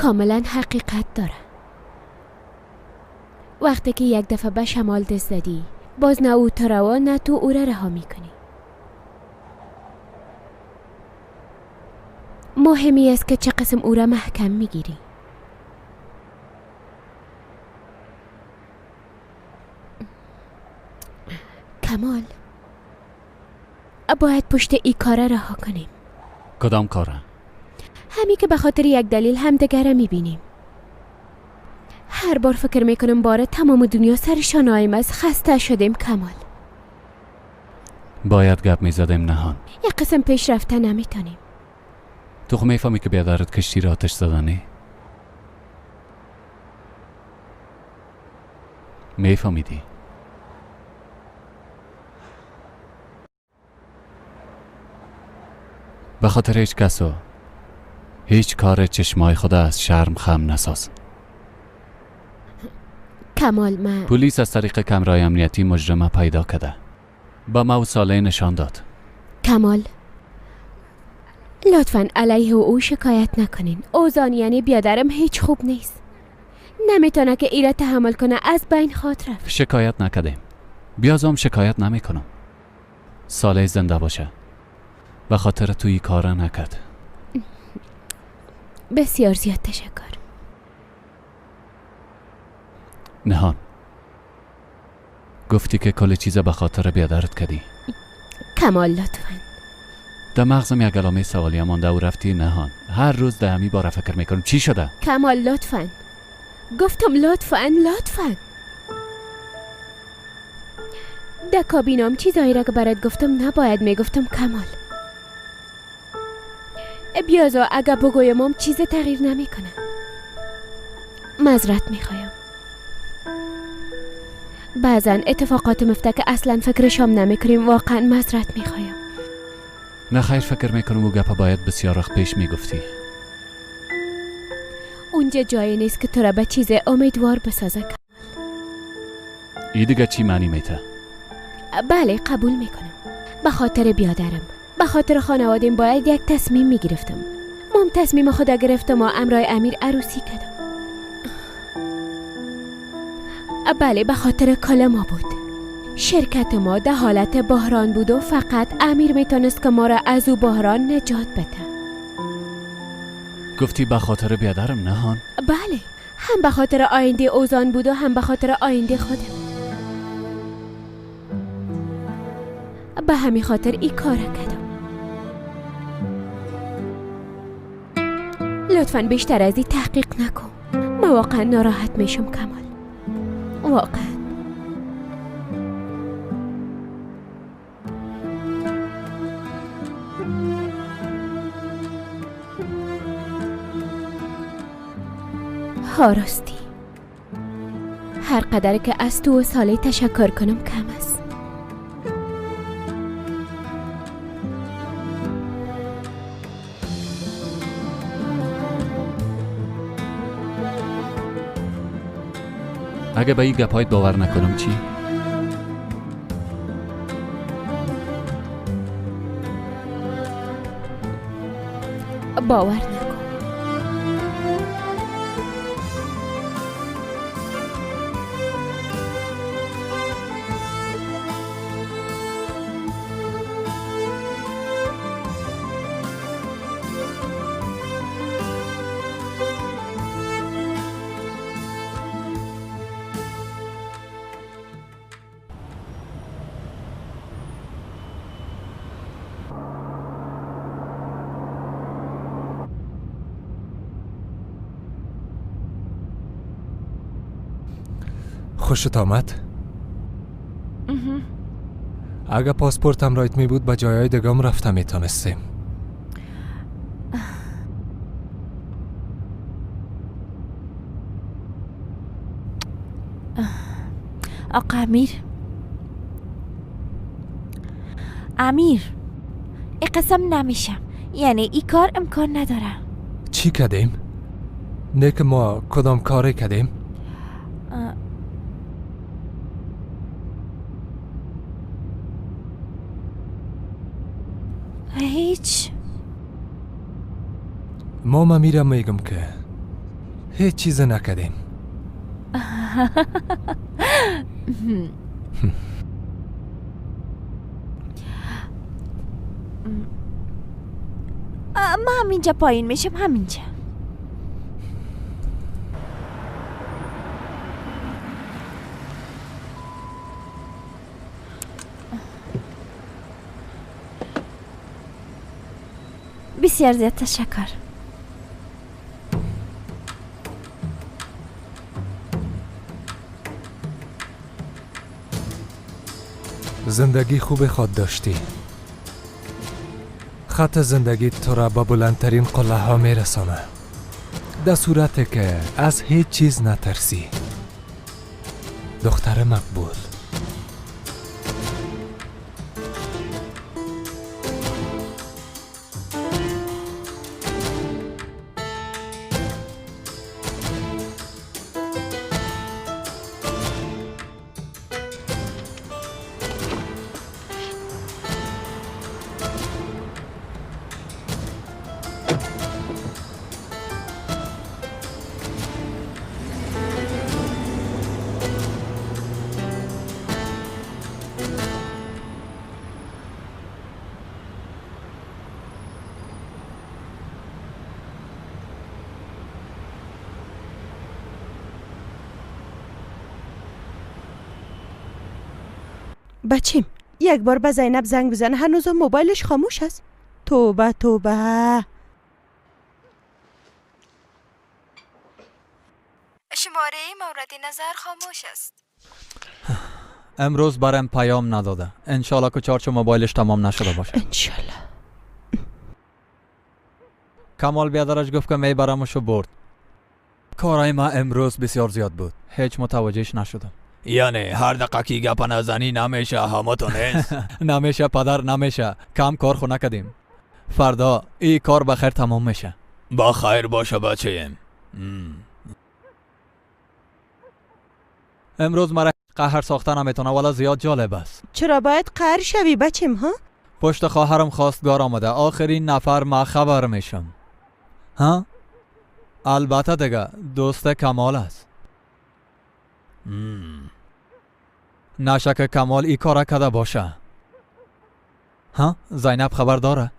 کاملا حقیقت داره. وقتی که یک دفعه به شمال دست زدی، باز نه او تو روا نه تو او را رها میکنی. مهمی است که چه قسم او را محکم میگیری. کمال، باید پشت ای کاره رها کنیم. کدام کاره؟ همی که به خاطر یک دلیل هم دگره میبینیم. هر بار فکر میکنم باره تمام دنیا سرشان آیم است. خسته شدیم کمال. باید گپ میزدیم نهان. یک قسم پیش رفته نمیتونیم. تو خو میفهمی که بیادرت کشتی را آتش زدنی؟ میفهمیدی؟ به خاطر هیچ کس و هیچ کار چشمای خدا از شرم خم نساز. کمال من پلیس از طریق کمرای امنیتی مجرمه پیدا کرده. با ما و ساله نشان داد. کمال لطفاً علیه او شکایت نکنین. اوزان یعنی بیادرم هیچ خوب نیست. نمیتونه که ایره تحمل کنه، از بین خواهد رفت. شکایت نکردیم. بیازم شکایت نمیکنم. ساله زنده باشه. به خاطر توی کار نکرد. بسیار زیاد تشکر. نهان گفتی که کل چیز به خاطر بیادرت کردی. کمال لطفاً. در مغزم یک علامه سوالی مانده و رفتی نهان. هر روز ده همی باره فکر میکنم چی شده؟ کمال لطفاً. گفتم لطفاً لطفاً. در کابینام چیزایی را که برات گفتم نباید میگفتم کمال. بیازا اگه بگویم چیز تغییر نمیکنه. معذرت میخوایم. بعضا اتفاقات مفته که اصلا فکرشام نمیکنیم. واقعا معذرت میخوایم. نه خیر، فکر میکنم و گپا باید بسیار وقت پیش میگفتی. اونجا جایی نیست که تو را به چیز امیدوار بسازه کمال. ای دیگه چی معنی میته؟ بله قبول میکنم. به خاطر بیادرم، به خاطر خانوادیم باید یک تصمیم میگرفتم. مام تصمیم خود گرفتم و امرای امیر عروسی کردم. بله به خاطر کل ما بود. شرکت ما در حالت بحران بود و فقط امیر میتونست که ما را از او بحران نجات بده. گفتی به خاطر بیادرم نهان؟ بله، هم به خاطر آینده اوزان بود و هم به خاطر آینده خودم. به همین خاطر ای کار کردم. لطفاً بیشتر از این تحقیق نکن. من واقعا ناراحت میشم کمال. واقعا. ها راستی، هر قدر که از تو و ساله تشکر کنم کم است. اگه به این گپایت باور نکنم چی؟ باور نکن. خوشت آمد؟ اگه پاسپورتم رایت می بود به جایای دگام رفته میتونستیم. آقا امیر، امیر ای قسم نمیشم، یعنی ای کار امکان نداره. چی کردیم؟ نه که ما کدام کاری کردیم؟ هیچ. ماما میرم میگم که هیچ چیز نکردیم. ما همینجا پایین میشم، همینجا. بسیار زیاد تشکر. زندگی خوب خود داشتی. خط زندگی تو را به بلندترین قله ها میرسانه، در صورتی که از هیچ چیز نترسی. دختر مقبول. بچیم یک بار به زینب زنگ بزن، هنوز موبایلش خاموش است. توبه توبه. شماره مورد نظر خاموش است. امروز برام پیام نداده. انشالله که چارچ موبایلش تمام نشده باشه. انشالله. کمال بیادرش گفت که میبرمشو برد. کارای ما امروز بسیار زیاد بود، هیچ متوجهش نشدم. یعنی هر دقیقه که گپ نزنی نمیشه همتون نیست. نمیشه پدر، نمیشه. کم کار خو نکردیم. فردا این کار بخیر تمام میشه. با خیر باشه بچه‌م. امروز مرا قهر ساخته نمیتونه، ولی زیاد جالب است. چرا باید قهر شوی بچم ها؟ پشت خواهرم خواستگار آمده، آخرین نفر ما خبر میشم. ها؟ البته دیگه دوست کمال است. نشه که کمال ای کار کرده باشه. ها؟ زینب خبر داره؟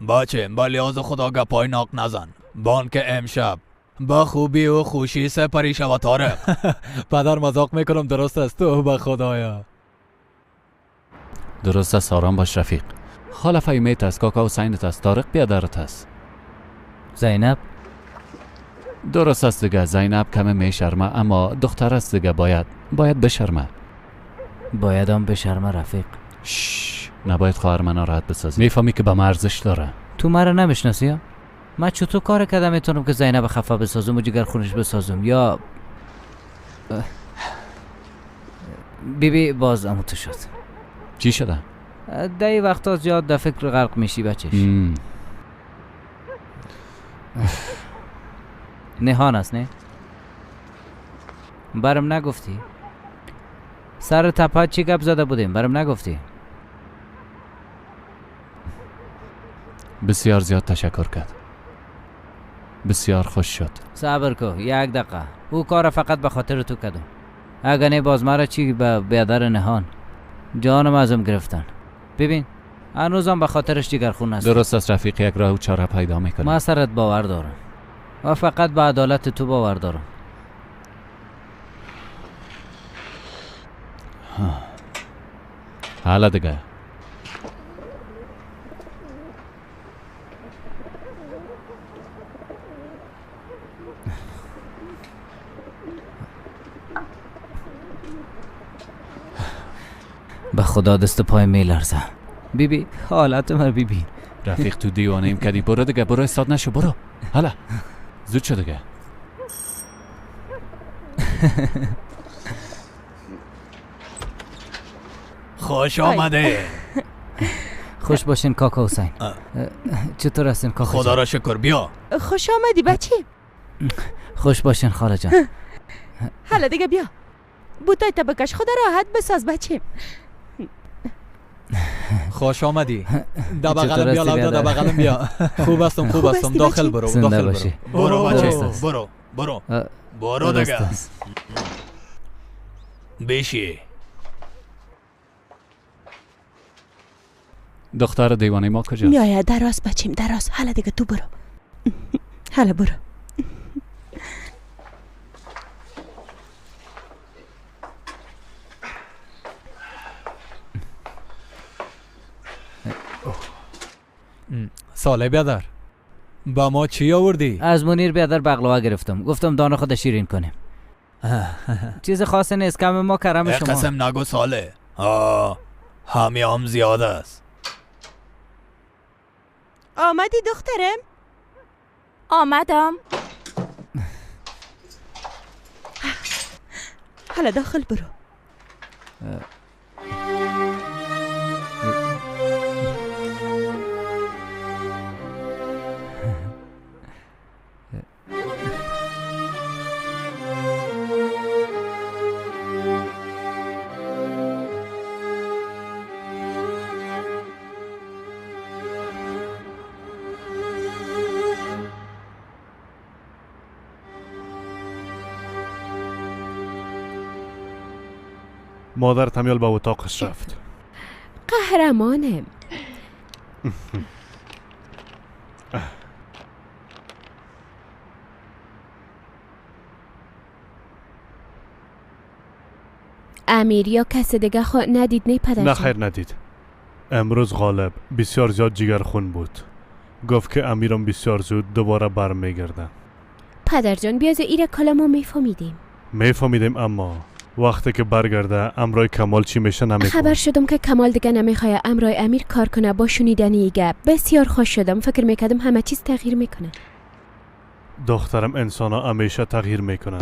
بچه با لیاز خدا گپای ناق نزن. بانک امشب با خوبی و خوشی سپری شود طارق. پدر مذاق میکنم. درست است تو به خدایا. درست است، آرام باش رفیق. خاله فهیمه است، کاکا حسینت است، طارق بیادرت است. زینب درست است دیگه. زینب کم میشرمه، اما دختر است دیگه، باید بشرمه. باید هم بشرمه رفیق. شش، نباید خواهر من ناراحت بسازی. میفهمی که به من ارزش داره. تو مرا نمیشناسی؟ من چطور کار کردم میتونم که زینب خفه بسازم و جگر خونش بسازم؟ یا بی بی باز امو تو شد. چی شده؟ در وقتا زیاد در فکر غرق میشی بچش. نهان است نه؟ برم نگفتی؟ سر تپه چی گپ زده بودیم؟ برم نگفتی؟ بسیار زیاد تشکر کرد، بسیار خوش شد. صبر کو یک دقیقه، او کار فقط به خاطر تو کردم. اگه نه باز مرا چی به بیادر نهان جانم ازم گرفتن. ببین هنوزم به خاطرش جگر خون است. درست است رفیق، یک راه و چاره پیدا میکنه. ما سرت باور دارم و فقط به عدالت تو باور دارم. حالا دیگه به خدا دست پای میلرزه. بیبی حالت من ببین. رفیق تو دیوانه ایم کردی. برو دیگه، برو، استاد نشو، برو. حالا زود شو دیگه. خوش آمده. خوش باشین کاکا حسین. چطور هستین کاکا؟ خدا را شکر. بیا. خوش آمدی بچه. خوش باشین خاله جان. حالا دیگه بیا بوتای تا بکش، خدا راحت بساز بچه. خوش آمدی. دا بغلم بیا، لودا، دا بغلم بیا. خوب هستم، خوب هستم. داخل برو، داخل برو. برو بچه، برو. برو برو دیگه بشی. دختر دیوانه ما کجاست؟ میآید دراز بچیم دراز. حالا دیگه تو برو. حالا برو. صالح بیادر با ما چی آوردی؟ از منیر بیادر بقلوا گرفتم، گفتم دانه خود شیرین کنیم. چیز خاصی نیست، کم ما کرم شما. قسم نگو صالح، همیام زیاد است. آمدی دخترم؟ آمدم. حالا داخل برو. مادر تمیال به اتاقش رفت. قهرمانم. امیر یا کس دیگه خود ندید؟ نه پدر؟ نه خیر ندید. امروز غالب بسیار زیاد جگرخون بود. گفت که امیرم بسیار زود دوباره برمیگرده. پدر جان بیاز ایره کلا ما میفهمیدیم. میفهمیدیم اما وقتی که برگرده امرای کمال چی میشه نمیفهمم. خبر شدم که کمال دیگه نمیخواه امرای امیر کار کنه. با شنیدن ایگه بسیار خوش شدم. فکر میکردم همه چیز تغییر میکنه. دخترم انسان ها همیشه تغییر میکنن.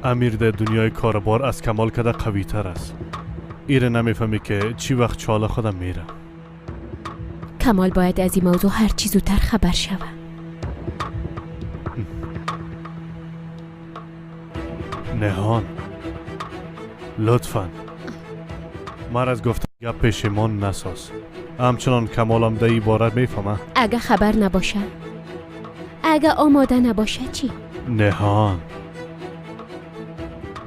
امیر در دنیای کاربار از کمال کده قوی تر است. ایره نمیفهمی که چی وقت چاله خودم میره. کمال باید از این موضوع هر چی زودتر خبر شوه. نهان لطفاً مر از گفتن گپ پشیمان نساز. همچنان کمالم در این باره میفهمه. اگه خبر نباشه، اگه آماده نباشه چی؟ نهان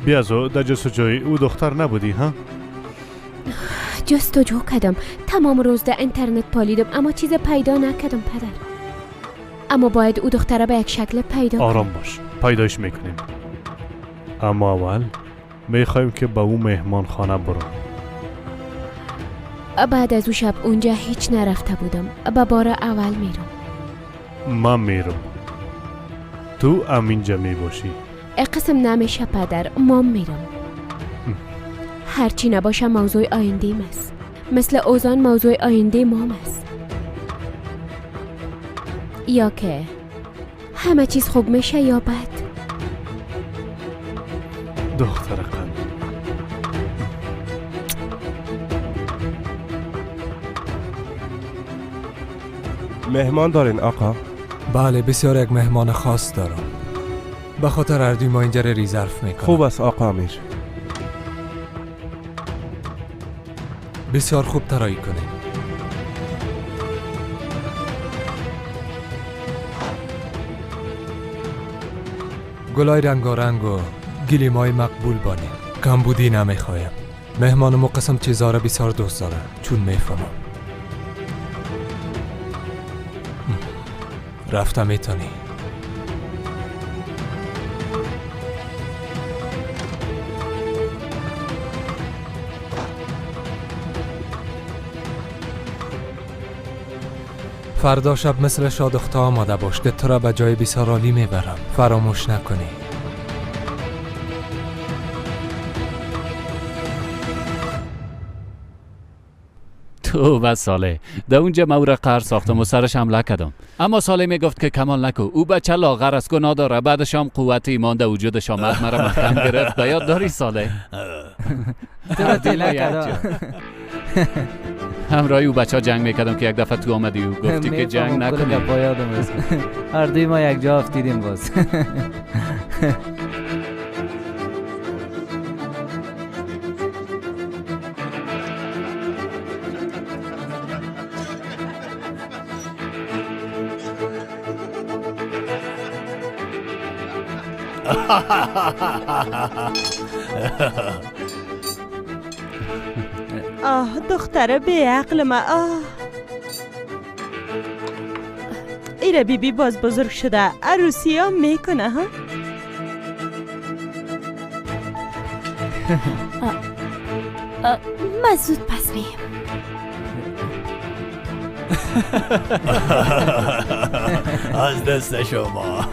بیازو در جستجوی او دختر نبودی ها؟ جستجو کردم، تمام روز در اینترنت پالیدم اما چیز پیدا نکردم پدر. اما باید او دختره به یک شکل پیدا کنم. آرام باش، پیدایش میکنیم. اما اول میخوایم که به او مهمان خانه برو. بعد از او شب اونجا هیچ نرفته بودم. به بار اول میرم. من میرم، تو هم اینجا میباشی. قسم نمیشه پدر، ما میرم. هرچی نباشه موضوع آینده است. مثل اوزان موضوع آینده مام است. یا که همه چیز خوب میشه یا بد. دختر قند مهمان دارین آقا؟ بله بسیار یک مهمان خاص دارم. به خاطر اردوی ما اینجا ریزرف میکنم. خوب است آقا امیر. بسیار خوب ترایی کنیم. گلای رنگارنگ و گلیمای مقبول بانیم. کمبودی نمیخوایم. مهمان ما قسم چیزا را بسیار دوست داره چون میفهمم. رفته میتونی. فردا شب مثل شادخته آماده باش که تو را به جای بسیار عالی میبرم. فراموش نکنی. تو و صالح در اونجا ما او را قهر ساختم و سرش حمله کردم. اما صالح میگفت که کمال نکو، او بچه لاغر است، گناه داره. بعدش هم قوت ایمان در وجودش آمد، مرا محکم گرفت. به یاد داری صالح؟ تو را تیله کرد. همراهی او بچه ها جنگ میکردم که یک دفعه تو آمدی و گفتی که جنگ نکنیم. هر دوی ما یک جا افتیدیم باز. آه دختر بیعقل ما. آه ایره بی بی باز بزرگ شده، عروسی ها میکنه ها. من زود پس میم. از دست شما.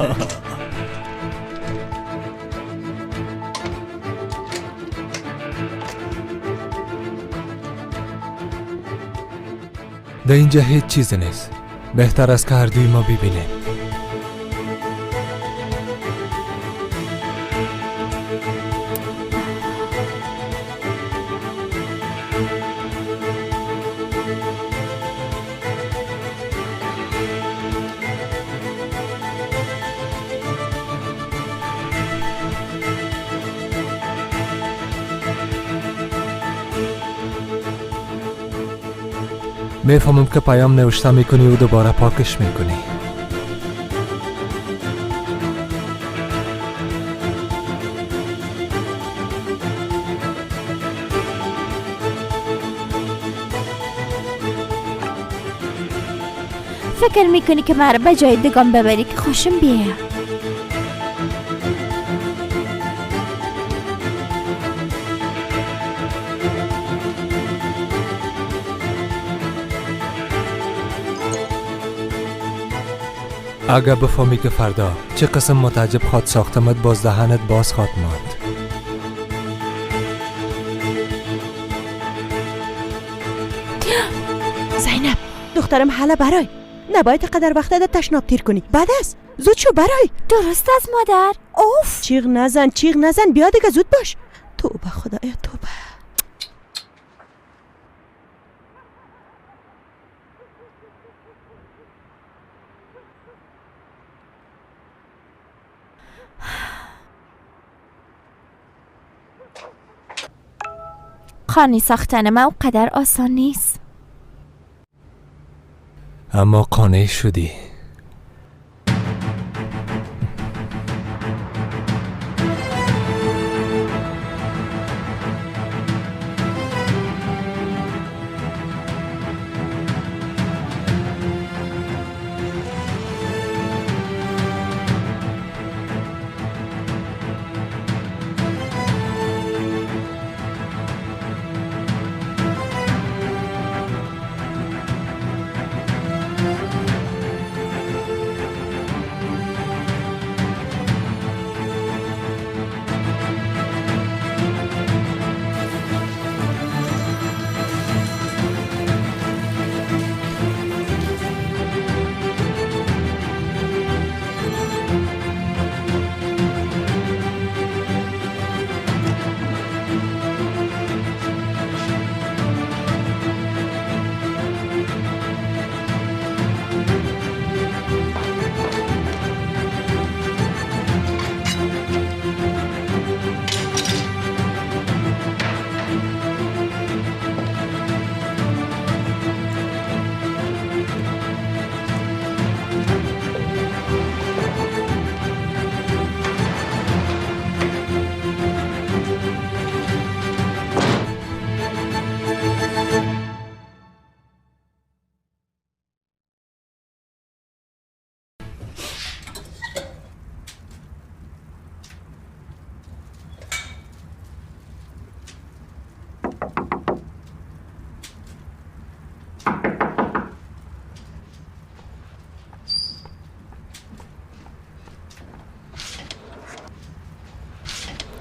در اینجا هیچ چیز نیست. بهتر است که هر دوی ما ببینیم. میفهمم که پیام نوشته میکنی و دوباره پاکش میکنی. فکر میکنی که مرا به جای دگان ببری که خوشم بیه؟ اگر بفهمی که فردا چه قسم متعجب خواد ساختمت، باز دهنت باز خواد ماند. زینب دخترم حالا برای نباید قدر وقت ده تشناب تیر کنی. بعد است زود شو برای. درست است مادر. اوف چیغ نزن، چیغ نزن، بیا دیگه زود باش. توبه خدایا توبه. قانع ساختن من اونقدر آسان نیست. اما قانع شدی.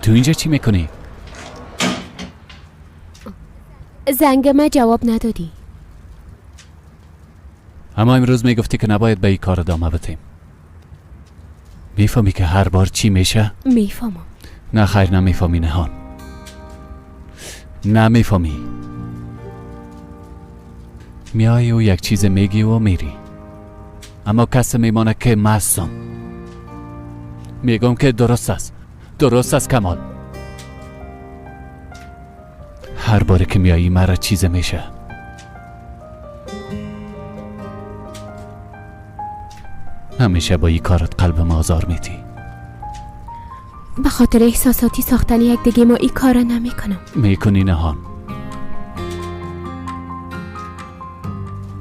تو اینجا چی میکنی؟ زنگ ما جواب ندادی. اما امروز میگفتی که نباید به این کار ادامه بدیم. میفهمی که هر بار چی میشه؟ میفهمم. نه خیر نمیفهمی نهان، نمیفهمی. میای و یک چیز میگی و میری، اما کس میمانه که مستم. میگم که درست است، درست است کمال. هر باره که میایی مرا چیز میشه. همیشه با این کارت قلبم آزار میدی. به خاطر احساساتی ساختن یک دیگه ما این کار نمی کنم. میکنی نهان.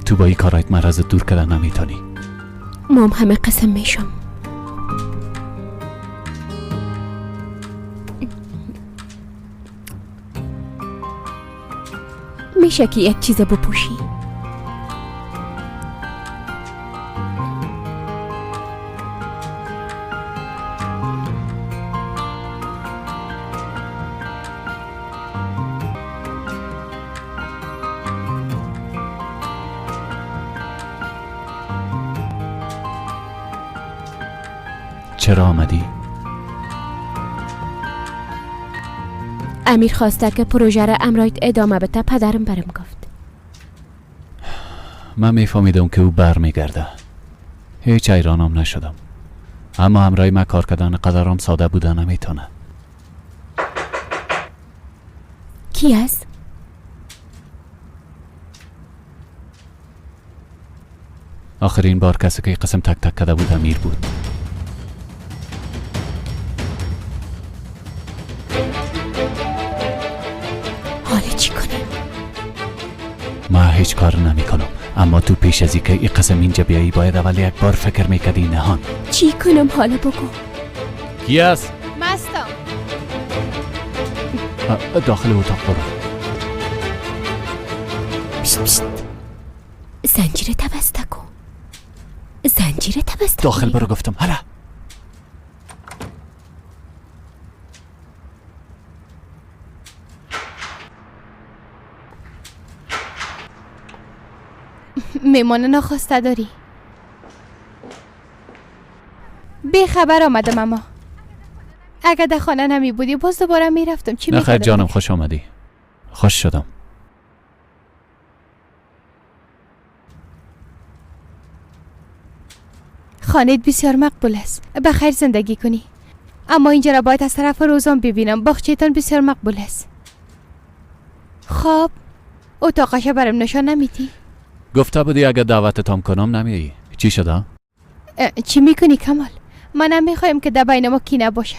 تو با این کارایت مرض دور کردن نمیتونی. مام همه قسم میشم. میشه که یک چیز بپوشی؟ چرا آمدی؟ امیر خواسته که پروژه را امرایت ادامه بده. پدرم برم گفت. من میفهمیدم که او بر میگرده. هیچ حیرانم نشدم. اما همراه من کار کردن قدرم ساده بوده نمیتونه. کی است؟ آخرین بار کسی که قسم تک تک کرده بود امیر بود. ما هیچ کار نمی کنم. اما تو پیش از اینکه این قسم اینجا بیایی باید اول یک بار فکر میکردی نهان. چی کنم حالا بگو؟ کی است؟ مستم. داخل اتاق برو. پشت پشت. زنجیره بسته کن. زنجیره بسته. داخل برو گفتم. حالا میمان ناخواسته داری. بی خبر آمدم. اما اگر در خانه نمی بودی باز دوباره می رفتم. چی می نخیر جانم، خوش آمدی. خوش شدم. خانه‌ات بسیار مقبول است. به خیر زندگی کنی. اما اینجا را باید از طرف روزان ببینم. باغچه‌تان بسیار مقبول است. خب اتاقش برم نشان نمیدی؟ گفته بودی اگر دعوتتان کنم نمیایی. چی شده؟ چی میکنی کمال؟ من نمیخوایم که در بین ما کینه باشه.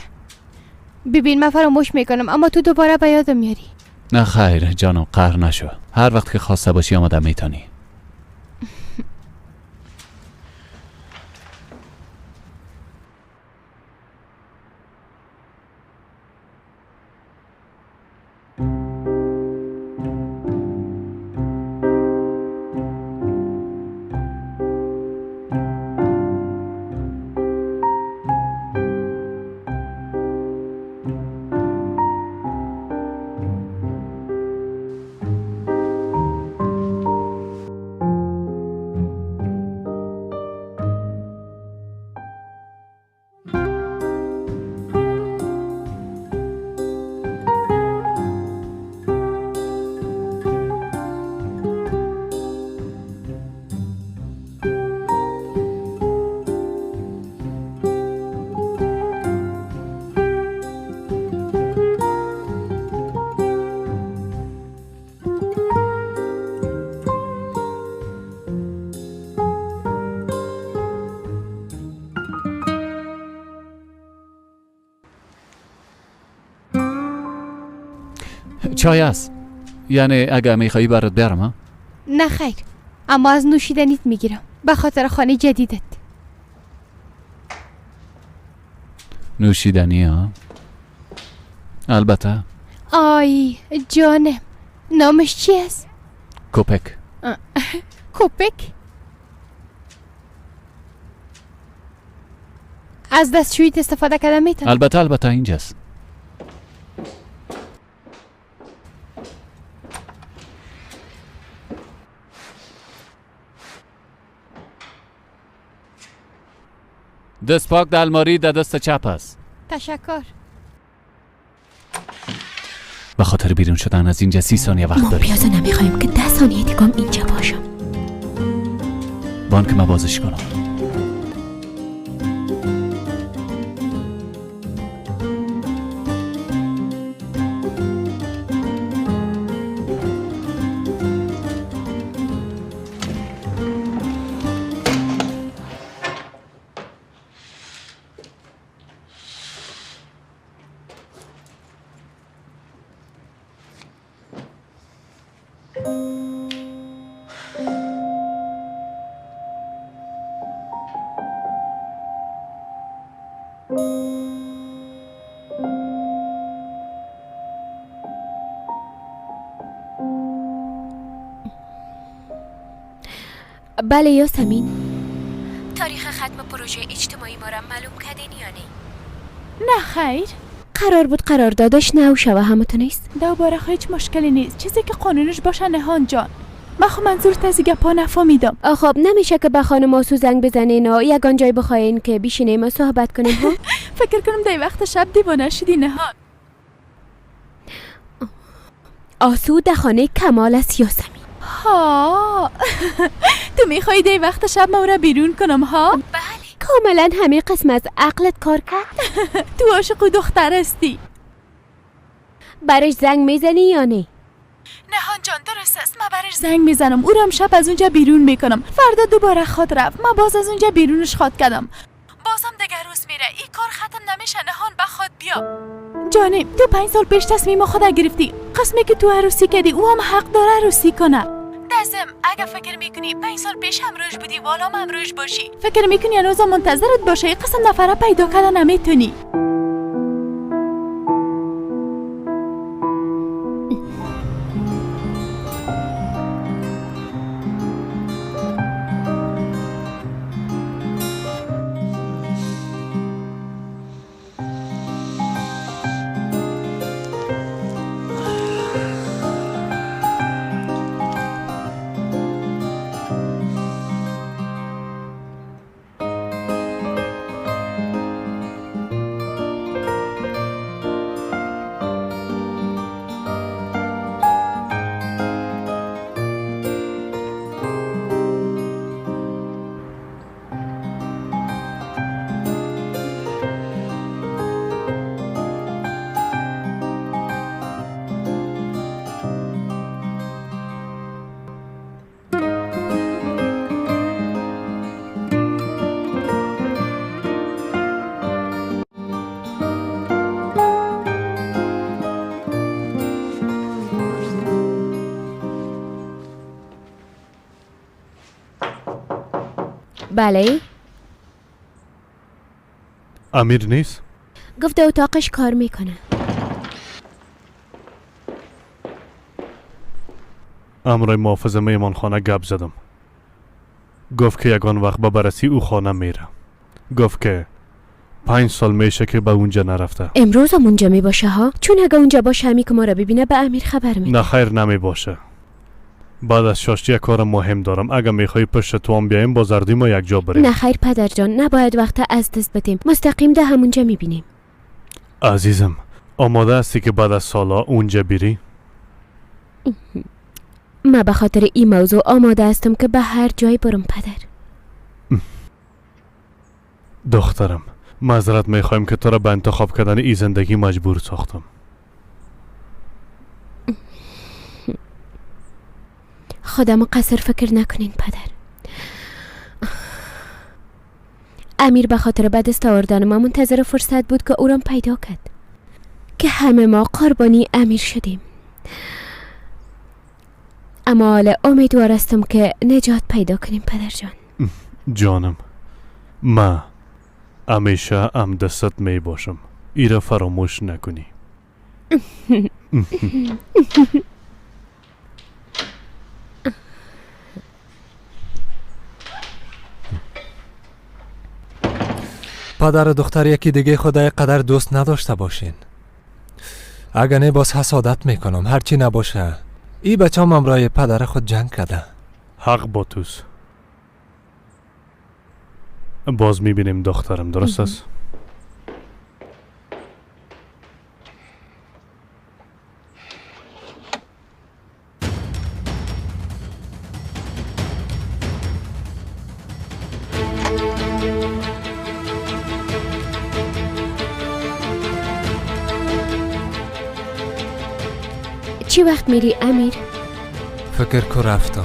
ببین من فراموش میکنم اما تو دوباره به یادم میاری. نه خیر جانم، قهر نشو. هر وقت که خواسته باشی آماده میتونی. چای است. یعنی اگه میخوایی برات بیارم ها؟ نه خیر، اما از نوشیدنیت میگیرم به خاطر خانه جدیدت. نوشیدنی ها؟ البته. آی جانم، نامش چی است؟ کوپک. کوپک؟ از دستشوییت استفاده کردم میتونم؟ البته البته، اینجاست. دست پاک در الماری در دست چپ است. تشکر. به خاطر بیرون شدن از اینجا 30 ثانیه وقت داری. ما پیازه نمیخوایم که 10 ثانیه دیگه هم اینجا باشم. بانک ما بازش کنم. بله یاسمین، تاریخ ختم پروژه اجتماعی ما را معلوم کردین یا نه؟ نه خیر. قرار بود قراردادش نو شوه، همتون نیست؟ دوباره هیچ مشکلی نیست، چیزی که قانونش باشه نهان جان. من خو منظورت از گپا نفهمیدم. خب نمیشه که به خانم آسو زنگ بزنین و یگان جای بخواین که بشینیم و صحبت کنیم ها؟ فکر کنم در وقت شب دیوانه شدی نهان. آسو در خانه کمال است یاسمین. ها تو میخوای در وقت شب ما را بیرون کنم ها؟ بله کاملا همه قسم از عقلت کار کرد. تو عاشق دختر هستی. برش زنگ میزنی یا نه؟ نهان جان درست است، من برش زنگ میزنم، او را شب از اونجا بیرون میکنم، فردا دوباره خواد رفت، من باز از اونجا بیرونش خواد کردم، بازم دیگر روز میره، این کار ختم نمیشه نهان، بخواد بیا. جانم تو 5 سال پیش تصمیم خود گرفتی، قسمی که تو عروسی کردی او هم حق داره عروسی کنه. دزم اگه فکر میکنی 5 سال پیش هم روش بودی والا هم روش باشی، فکر میکنی هنوز منتظرت باشه، قسم نفره پیدا کردن نمیتونی. بله. امیر نیست؟ گفته اتاقش کار میکنه. امرای محافظ میمان خانه گپ زدم، گفت که یگان وقت به بررسی او خانه میره. گفت که 5 سال میشه که به اونجا نرفته. امروز هم اونجا میباشه ها؟ چون اگه اونجا باشه همی که ما را ببینه به امیر خبر میده. نه خیر نمیباشه. بعد از شاشتی یک کار مهم دارم، اگه میخوای پشت تو هم بیایم با زردی ما یک جا بریم. نه خیر پدر جان، نباید وقت از دست بدیم، مستقیم ده همونجا میبینیم. عزیزم آماده هستی که بعد از سالا اونجا بری؟ من به خاطر این موضوع آماده هستم که به هر جای برم پدر. دخترم معذرت میخوایم که تو را به انتخاب کردن این زندگی مجبور ساختم. خودم قصر فکر نکنین پدر. امیر به خاطر به دست آوردن ما منتظر فرصت بود که او را پیدا کرد، که همه ما قربانی امیر شدیم. اما حالا امیدوار هستم که نجات پیدا کنیم پدر جان. جانم ما همیشه هم دستت می باشم، ایره فراموش نکنی. پدر و دختر یکی دیگه خدای قدر دوست نداشته باشین. اگه نه باز حسادت میکنم، هرچی نباشه ای بچه هم رای پدر خود جنگ کرده. حق با توست. باز میبینیم دخترم، درست است؟ چی وقت میری امیر؟ فکر کو رفتم.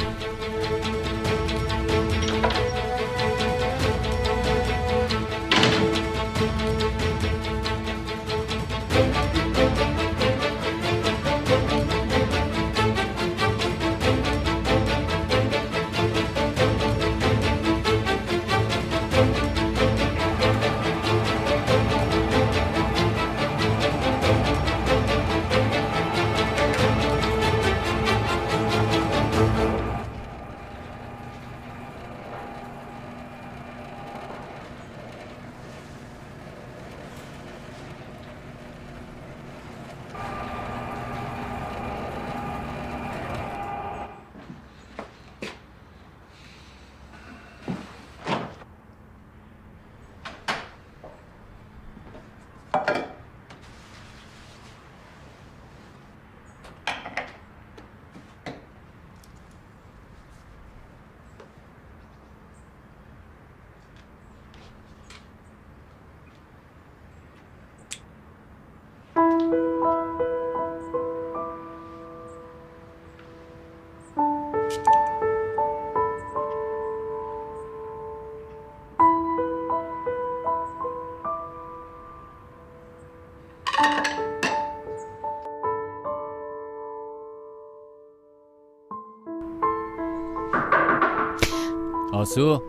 آسو؟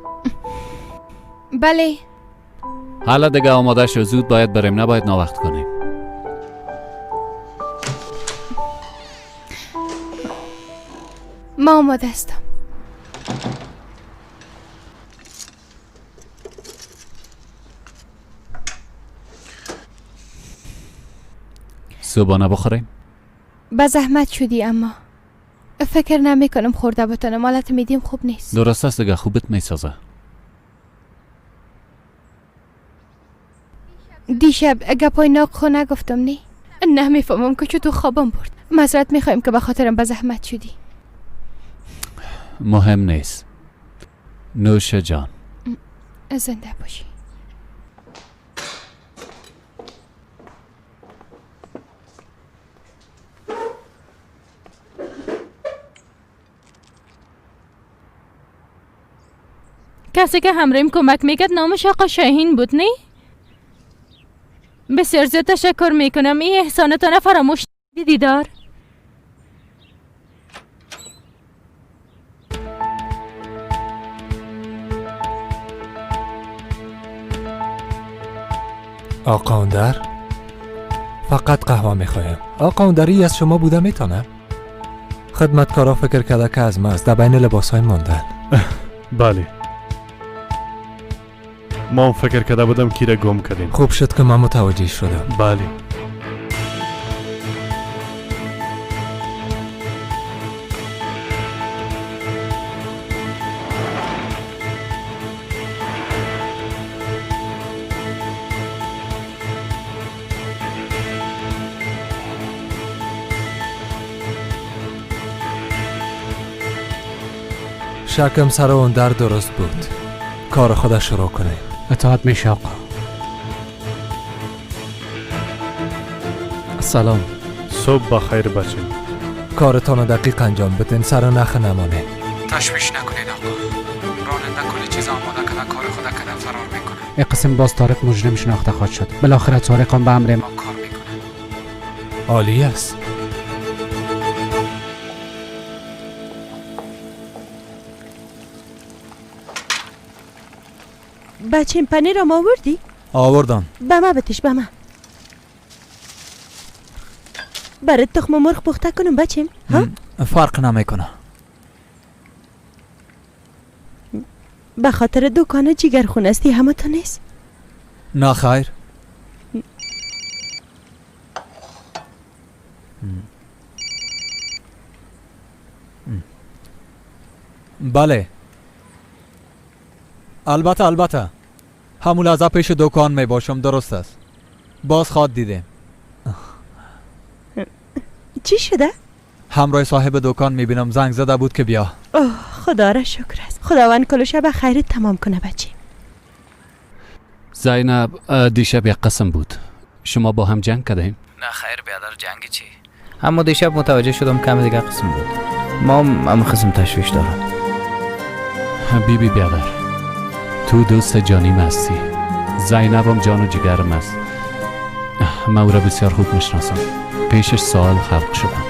بله. حالا دیگه آماده شو، زود باید بریم، نباید ناوقت کنیم. ما آماده هستم. صبحانه بخوریم؟ به زحمت شدی، اما فکر نمی کنم خورده بتانم. حالت میدیم خوب نیست. درست است دیگه، خوبت میسازه. دیشب گپای ناق خو نگفتم نی؟ نمیفهمم که چطور خوابم برد. معذرت میخوایم که به خاطرم به زحمت شدی. مهم نیست. نوش جان. زنده باشی. کسی که همراهیم کمک میکرد نامش آقا شاهین بود نی؟ بسیار زیاد تشکر میکنم، این احسانتان فراموش دیدار. آقا اندر، فقط قهوه میخوایم. آقا اندری از شما بوده میتونه؟ خدمتکارا فکر کرده که از ما است، در بین لباس های ماندن. بله، ما هم فکر کرده بودم کی را گم کردیم. خوب شد که من متوجه شدم. بله. شکم سر اون در درست بود. کار خودش شروع کنه. اطاعت میشه آقا. سلام. صبح بخیر بچه. کارتان رو دقیق انجام بدین، سر نخ نمانه. تشویش نکنید آقا. راننده کل چیز آماده کده، کار خود کده فرار میکنه. این قسم باز طارق مجرم شناخته خواهد شد. بالاخره طارق هم به امر ما کار میکنه. عالی است. بچیم پنیر هم آوردی؟ آوردم. به ما بتش، به ما. برات تخم مرغ پخته کنم بچیم؟ ها؟ فرق نمیکنه. به خاطر دکان جیگرخون استی همه تو نیست؟ نه خیر. بله. البته البته. همون لحظه پیش دکان می باشم. درست است. باز خواد دیدیم. چی شده؟ همراه صاحب دکان می بینم، زنگ زده بود که بیا. اوه خدا را شکر است. خداوند کل شب خیر تمام کنه بچه. زینب دیشب یک قسم بود. شما با هم جنگ کردیم؟ نه خیر بیادر، جنگ چی؟ اما دیشب متوجه شدم کم دیگه قسم بود. ما هم قسم تشویش دارم. بی بی بیادر، تو دوست جانیم هستی. زینبم جان و جگرم است. من او را بسیار خوب میشناسم. پیشش سوال خلق شدم.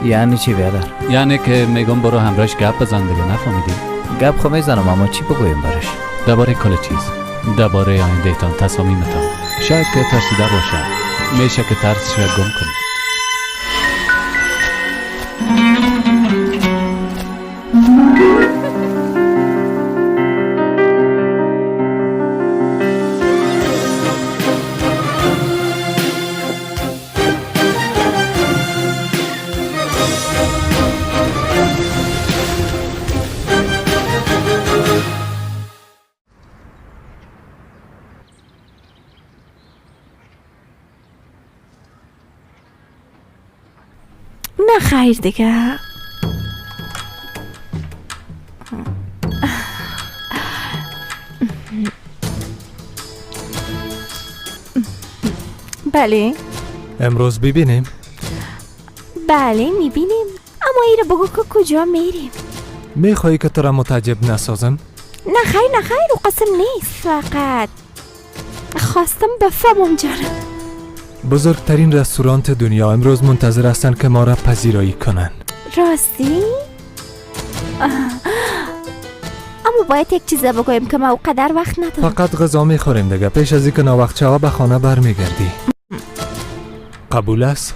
یعنی چی بیادر؟ یعنی که میگم برو همراهش گپ بزن دیگه، نفهمیدی؟ گپ خو میزنم، اما چی بگویم برش؟ درباره کل چیز، درباره آیندهتان، تصامیمتان. شاید که ترسیده باشه، میشه که ترسش را گم کنی. خیر دیگه. بله امروز ببینیم؟ بله میبینیم، اما ایره بگو که کجا میریم. میخوایی که تو را متعجب نسازم؟ نه خیر نه خیر، او قسم نیست، فقط خواستم بفهمم جانم. بزرگترین رستورانت دنیا امروز منتظر هستند که ما را پذیرایی کنند. راستی؟ اما باید یک چیز بگویم که ما اوقدر وقت ندارم. فقط غذا میخوریم دیگه، پیش از اینکه ناوقت شوه به خانه برمیگردی. قبول است؟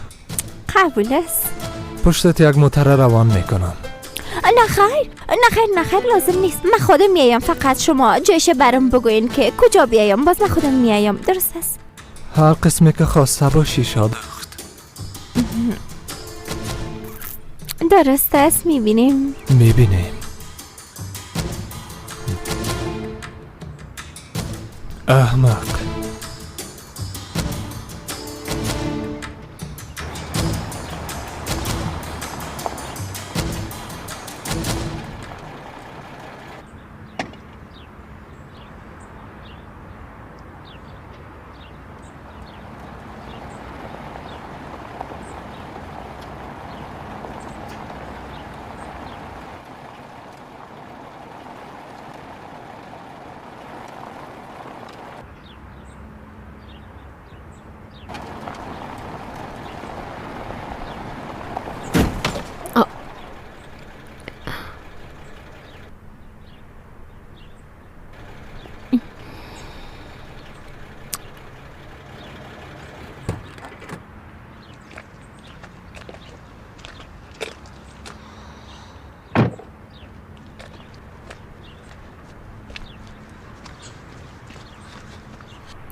قبول است. پشتت یک موتر روان میکنم. نه خیر نه خیر نه خیر، لازم نیست، من خودم میایم. فقط شما جایش برام بگوین که کجا بیایم، باز من خودم میایم. درست است؟ هر قسمی که خواسته باشی شاد. درست است، میبینیم میبینیم. احمق.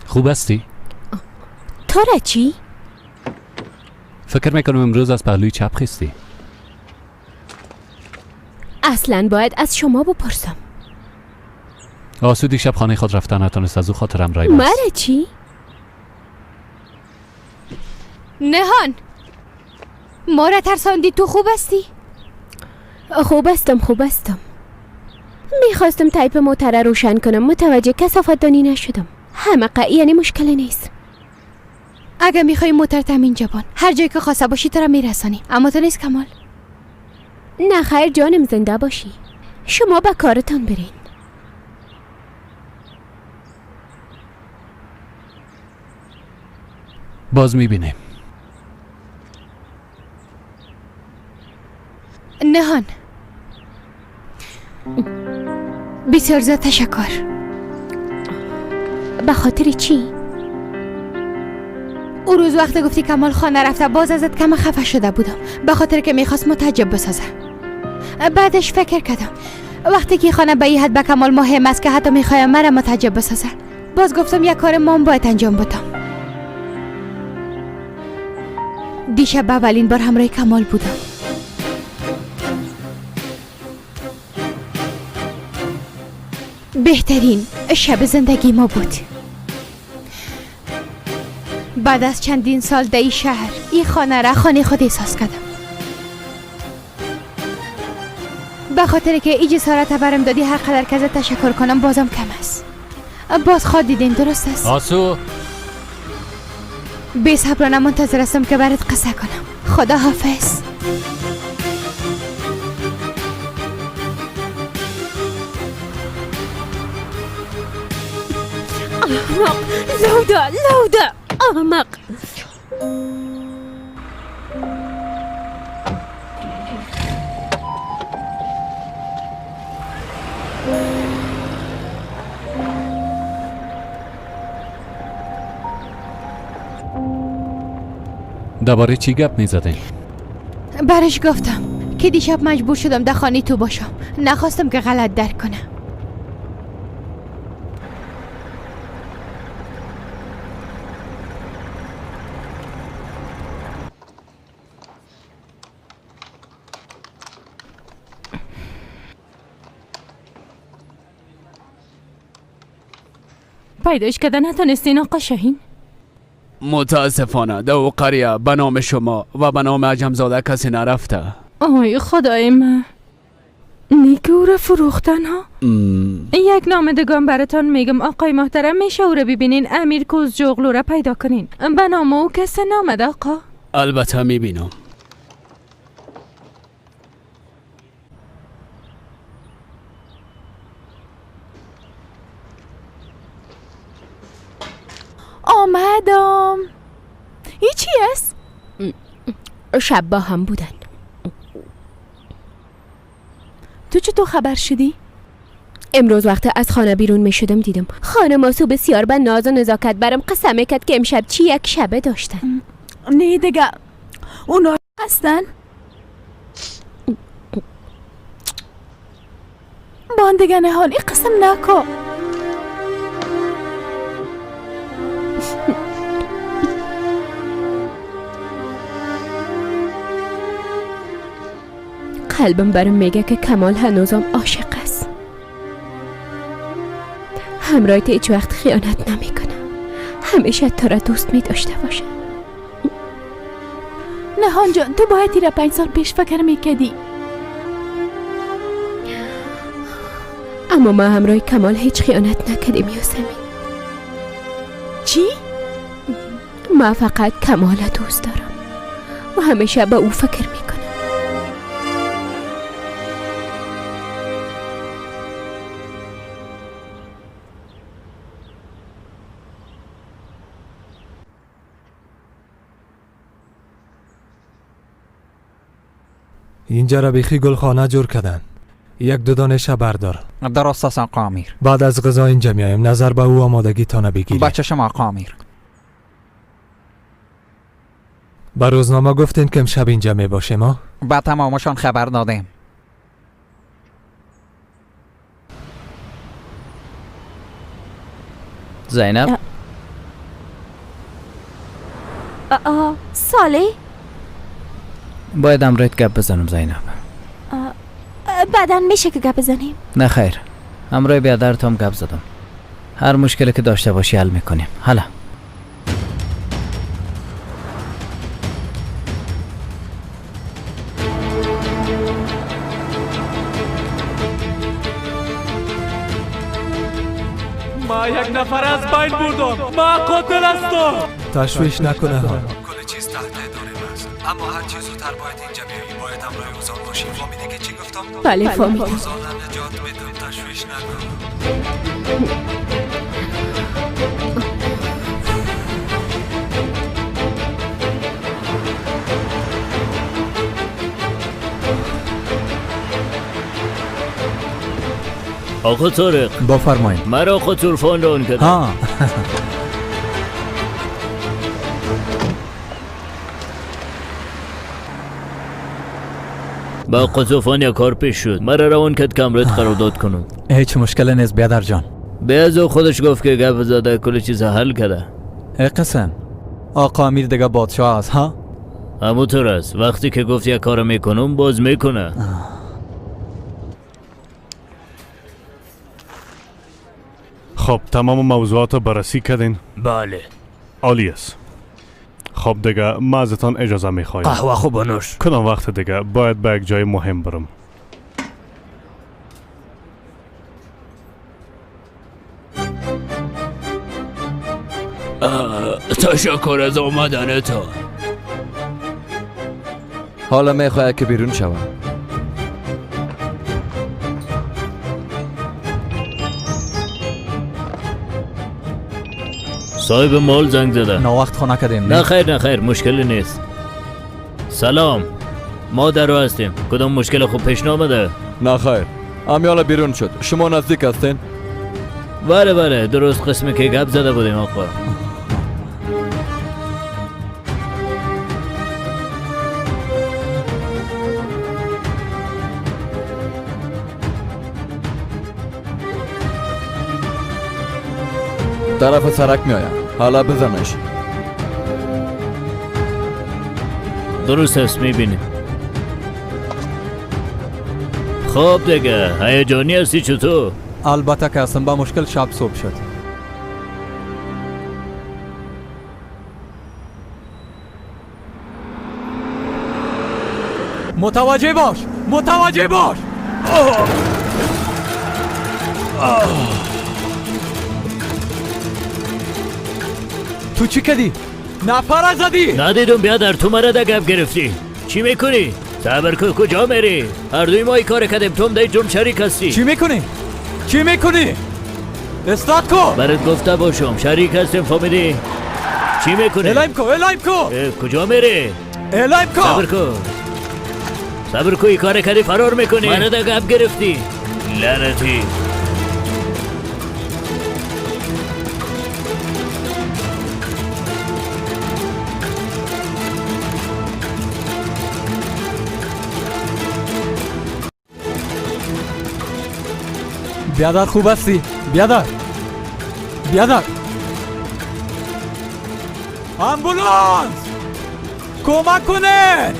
خوب هستی؟ تو را چی؟ فکر میکنم امروز از پهلوی چپ خیستی. اصلا باید از شما بپرسم. آسو دیشب خانه خود رفتن نتانست، از او خاطرم رای بست. مرا چی؟ نهان ما را ترساندی. تو خوب هستی؟ خوب هستم خوب هستم. میخواستم تایپ موتر روشن کنم، متوجه کثافت دانی نشدم. همه یعنی مشکل نیست. اگه میخوای موتر تامین جبان، هر جایی که خواسته باشی تو را میرسانی. اما تو نیست کمال. نه خیر جانم، زنده باشی. شما به کارتان برین. باز میبینیم. نهان بسیار زیاد تشکر. به خاطر چی؟ او روز وقت گفتی کمال خانه رفته، باز ازت کم خفه شده بودم، به خاطر که میخواست متعجب بسازه. بعدش فکر کردم وقتی که خانه به این حد به کمال مهم است که حتی میخوایم مرا متعجب بسازه، باز گفتم یک کار مام باید انجام بدم. دیشب اولین بار همراه کمال بودم. بهترین شب زندگی ما بود. بعد از چندین سال در این شهر، این خانه را خانه خود احساس کردم. به خاطر که ای جسارت برم دادی، هر قدر که ازت تشکر کنم بازم کم است. باز خواد دیدین، درست است؟ آسو بی صبرانه منتظر هستم که برات قصه کنم. خدا حافظ. احمق، لوده لوده، احمق. درباره چی گپ میزدین؟ برش گفتم که دیشب مجبور شدم در خانه تو باشم، نخواستم که غلط درک کنم. پیدایش کردن نتونستین آقا شاهین؟ متاسفانه در او قریه به نام شما و به نام عجمزاده کسی نرفته. آی خدای من، نیک او را فروختن ها. یک نام دگان براتان میگم آقای محترم، میشه او را ببینین، امیر کوزجوغلو را پیدا کنین. به نام او کسی نامده آقا. البته میبینم. آمدم. این چی است؟ شب با هم بودن. تو چطور خبر شدی؟ امروز وقتی از خانه بیرون می شدم دیدم خانم آسو بسیار به ناز و نزاکت برم قسم کرد که امشب چی یک شبه داشتن. نه دیگه اونا هستن؟ بان دیگه نهان این قسم نکن. قلبم برم میگه که کمال هنوزم عاشق است. همراه تو هیچ وقت خیانت نمیکنه، همیشه تو را دوست می داشته باشه. نهان جان تو باید ایره 5 سال پیش فکر میکردی. اما ما همراه کمال هیچ خیانت نکردیم یاسمین. چی؟ ما فقط کمال دوست دارم و همیشه به او فکر میکنم. اینجا را بیخی گلخانه جور کردن. یک دو دانشه بردار. درست است آقا امیر. بعد از غذا اینجا میایم، نظر به او آمادگی تا نبگیری. بچه شما آقا امیر. به روزنامه گفتین که امشب اینجا می باشیم ها؟ به تمامشان خبر دادیم. زینب. صالح باید امرت گپ بزنم زینب. بعدا میشه که گپ بزنیم؟ نه خیر، امرای بیادرت هم گپ زدم. هر مشکلی که داشته باشی حل میکنیم. حالا ما یک نفر از بین بردم، ما قاتل هستم. تشویش نکنه ها، کل چیز تحت اداره است، اما هر چیز زودتر باید اینجا بیایی. باید همراه اوزان باشی. فهمیدی که چی گفتم؟ بله فهمیدم. اوزان نجات میدم، تشویش نکن. آقا طارق بفرمایید. مرا آقا طرفان ران کرد. ها با آقا طوفان یک کار پیش شد، مرا روان کرد که امرت قرارداد کنم. هیچ مشکل نیست بیادر جان. به از او خودش گفت که گپ زده کل چیز حل کرده. ای قسم آقا امیر دیگه بادشاه است ها؟ همونطور است، وقتی که گفت یک کار میکنم باز میکنه. خب تمام موضوعات رو بررسی کردین؟ بله. عالی است. خب دیگه ما ازتان اجازه میخوایم. قهوه خوب بنوش. کدام وقت دیگه باید به یک جای مهم برم. تشکر از آمدن تو. حالا میخواید که بیرون شوم. صاحب مال زنگ زده. نه وقت خو نکردیم. نه خیر نه خیر، مشکلی نیست. سلام، ما در رو هستیم. کدام مشکل خوب پیش نامده؟ نه خیر، امیالا بیرون شد. شما نزدیک هستین؟ بله بله، درست قسمی که گپ زده بودیم آقا. طرف سرک می آید. حالا بزنش. درست است، میبینیم. خب دیگه هیجانی هستی چطور؟ البته که هستم. با مشکل شب صبح شد. متوجه باش، متوجه باش. تو چی کردی؟ نفر زدی؟ ندیدم بیادر، تو مرا ده گپ گرفتی. چی میکنی؟ صبر کن، کجا میری؟ هر دوی ما این کار کردیم، تو هم در جرم شریک هستی. چی میکنی؟ چی میکنی؟ استاد کو. برات گفته باشم شریک هستیم، فهمیدی؟ چی میکنی؟ الایم کو، الایم کو. کجا میری؟ الایم کو. صبر کن، صبر کن، این کار کردی فرار میکنی. مرا ده گپ گرفتی لعنتی. بیادر خوب هستی؟ بیادر، بیادر، آمبولانس، کمک کنه،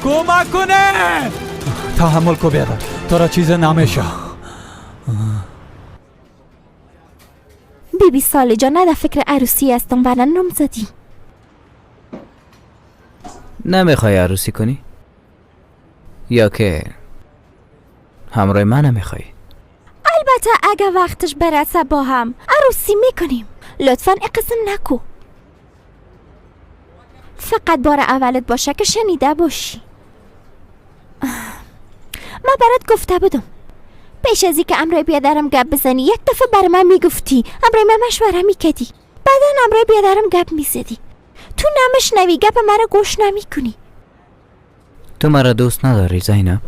کمک کنه. تحمل کو بیادر، تو را چیز نمیشه. بی بی ساله جان، نه در فکر عروسی هستم و نه نامزدی. نمیخوای عروسی کنی؟ یا که همراه من نمیخوای؟ البته اگه وقتش برسه با هم عروسی میکنیم. لطفا اقسم نکو، فقط بار اولت باشه که شنیده باشی. من برات گفته بودم پیش از که امرای بیادرم گپ بزنی یک دفعه بر من میگفتی، امرای من مشوره میکردی، بعدا امرای بیادرم گپ میزدی. تو نمشنوی، گپ مرا گوش نمیکنی. تو مرا دوست نداری زینب؟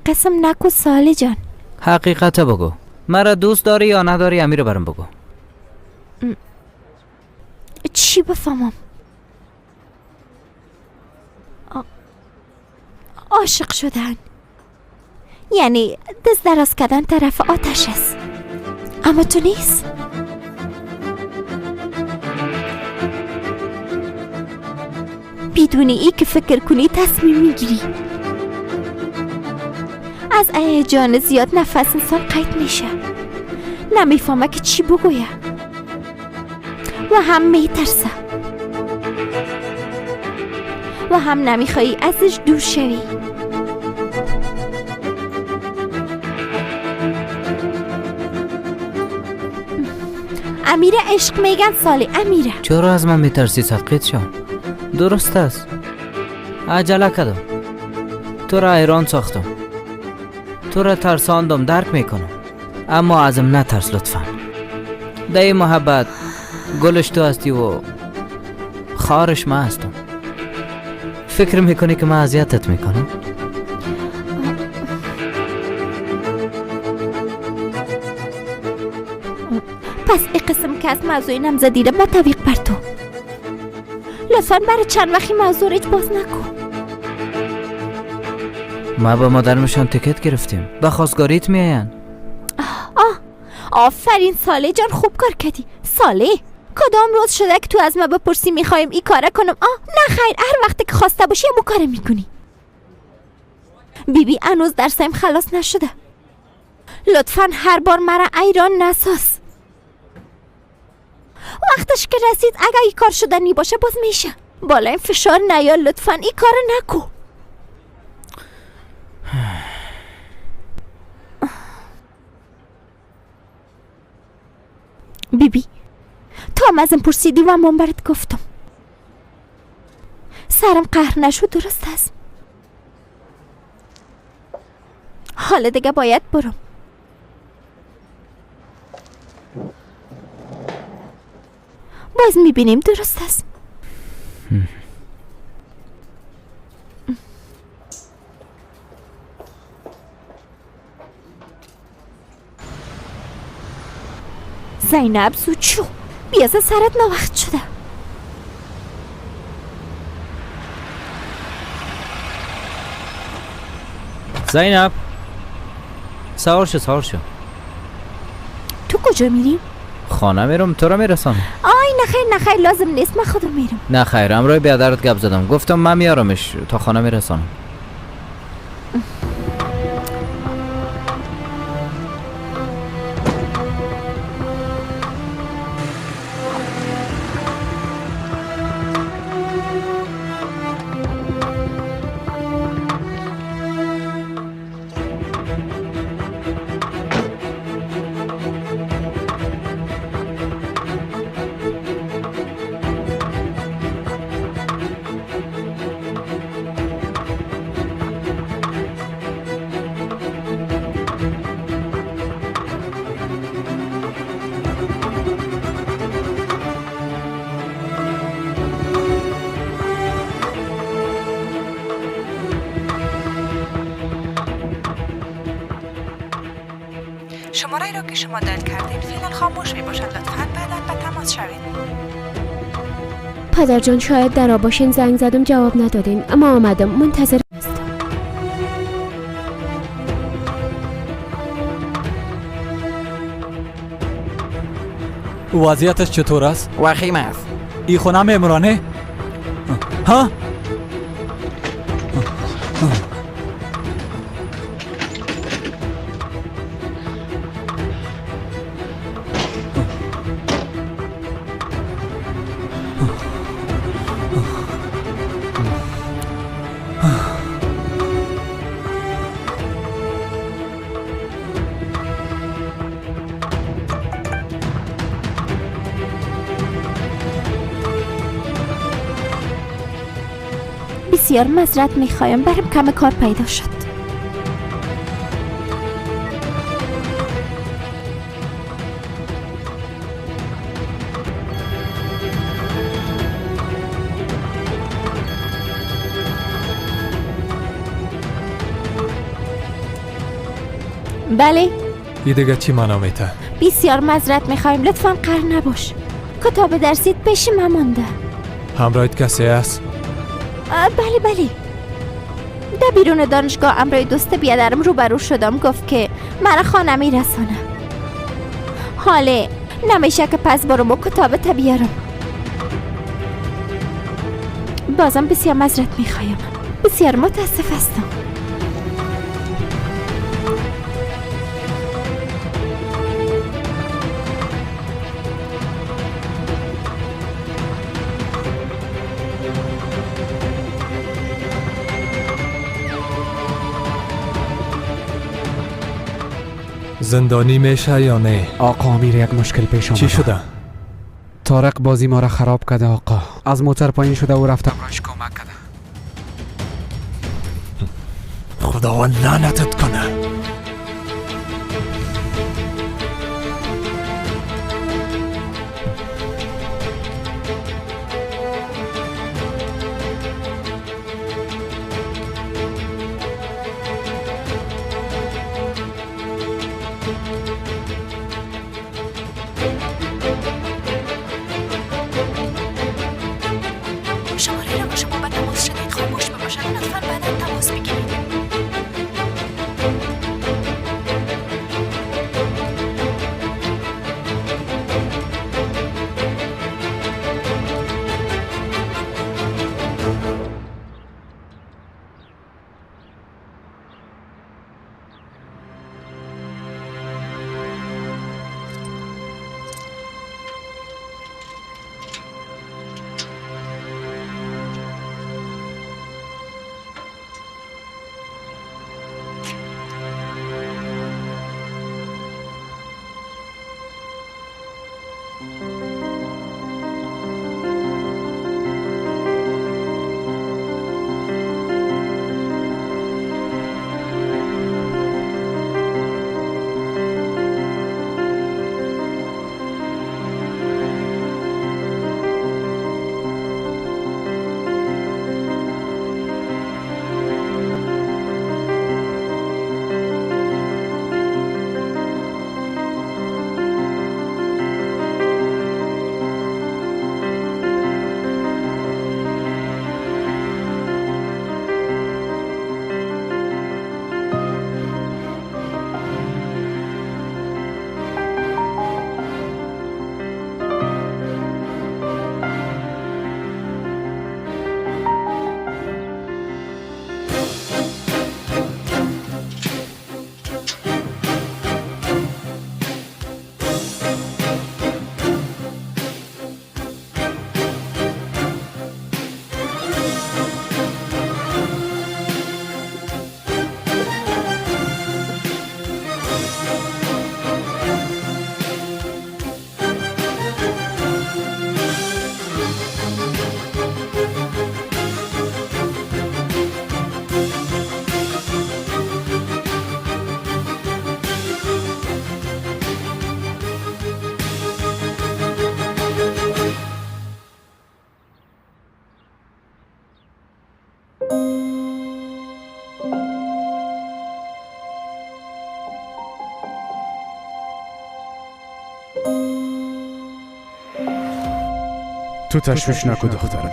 قسم نکو سالی جان. حقیقت بگو، مرا دوست داری یا نداری؟ امیر برام بگو. چی بفهمم؟ عاشق شدن یعنی دست دراز کردن طرف آتش است، اما تو نیست. بدون ای که فکر کنی تصمیم میگیری. از هیجان زیاد نفس انسان قید میشه، نمیفهمه که چی بگویه و هم میترسه و هم نمیخوایی ازش دور شوی. امیره عشق میگن سالی، امیره. چرا از من میترسی صدقیت شم؟ درست است، عجله کردم، تو را حیران ساختم، تو را ترساندم، درک میکنم، اما ازم نترس لطفا. در این محبت گلش تو هستی و خارش من هستم. فکر میکنی که من اذیتت میکنم؟ پس این قسم که از موضوع نامزدی را به تعویق بر تو. لطفا برای چند وقتی موضوع را باز نکن. ما با مادرمشان تکت گرفتیم، به خواستگاریت میاین. آفرین ساله جان، خوب کار کردی. ساله کدام روز شده که تو از ما بپرسی میخوایم این کاره کنم؟ نه خیر، هر وقت که خواسته باشی همون کاره میکنی. بیبی هنوز درسیم خلاص نشده. لطفا هر بار مرا ایران نساز. وقتش که رسید اگه این کار شدنی باشه باز میشه. بالای فشار نیا لطفا، این کار نکو. بیبی تو هم ازم پرسیدی و من برات گفتم. سرم قهر نشد، درست است. حالا دیگه باید برم. باز میبینیم، درست است. زینب زود شو، بیازه سرت نوقت شده. زینب سوار شو، سوار شو. تو کجا میریم؟ خانه میرم، تو را میرسم. آی نخیر نخیر، لازم نیست، من خودم میرم. نه خیر، امروز بیادرت گپ زدم، گفتم من میارمش تا خانه میرسانم. شماره را که شما dial کردین فعلا خاموش می باشد. لطفاً بعدا به تماس شوید. پدر جان شاید در آباشین زنگ زدم جواب ندادین، اما آمدم، منتظر هستم. وضعیتش چطور است؟ وخیم است. ای خونه میمرانه؟ ها؟ بسیار معذرت میخوایم، برم کم کار پیدا شد. بله. ای دیگه چی معنا میته؟ بسیار معذرت میخوایم، لطفا قهر نباش. کتاب درسیت پیش من مانده. همراهت کسی است؟ بله بله. در بیرون دانشگاه امرای دوست بیادرم روبرو شدم، گفت که مرا خانه میرسانه. حاله نمیشه که پس برم و کتاب بیارم. بازم بسیار معذرت میخوایم، بسیار متاسف هستم. زندانی میشه یا نه؟ آقا امیر یک مشکل پیش آمده. چی شده؟ طارق بازی ما را خراب کرده آقا. از موتر پایین شده و رفته برایش کمک کرده. خداوند لعنتت کنه. شماره را که شما به تماس شدید خاموش میباشد. لطفاً بعدا تماس بگیرید. تو تشویش نکو دخترم.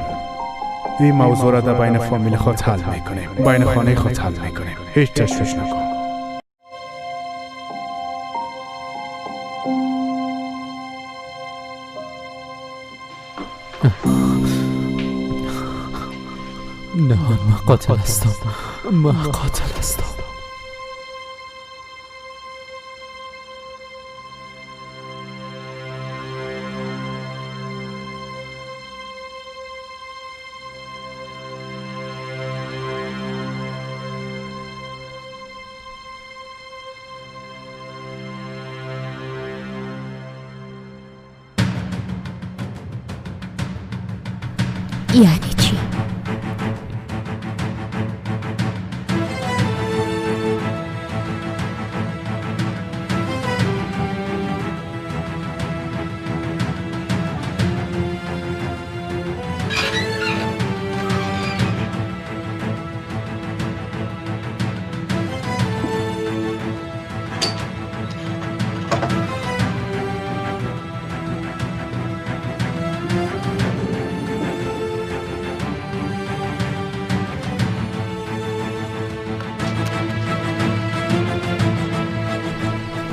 این موضوع را در بین فامیل خود حل میکنیم، بین خانه خود حل میکنیم. هیچ تشویش نکن. نه، من قاتل هستم، من قاتل هستم. یعنی چی؟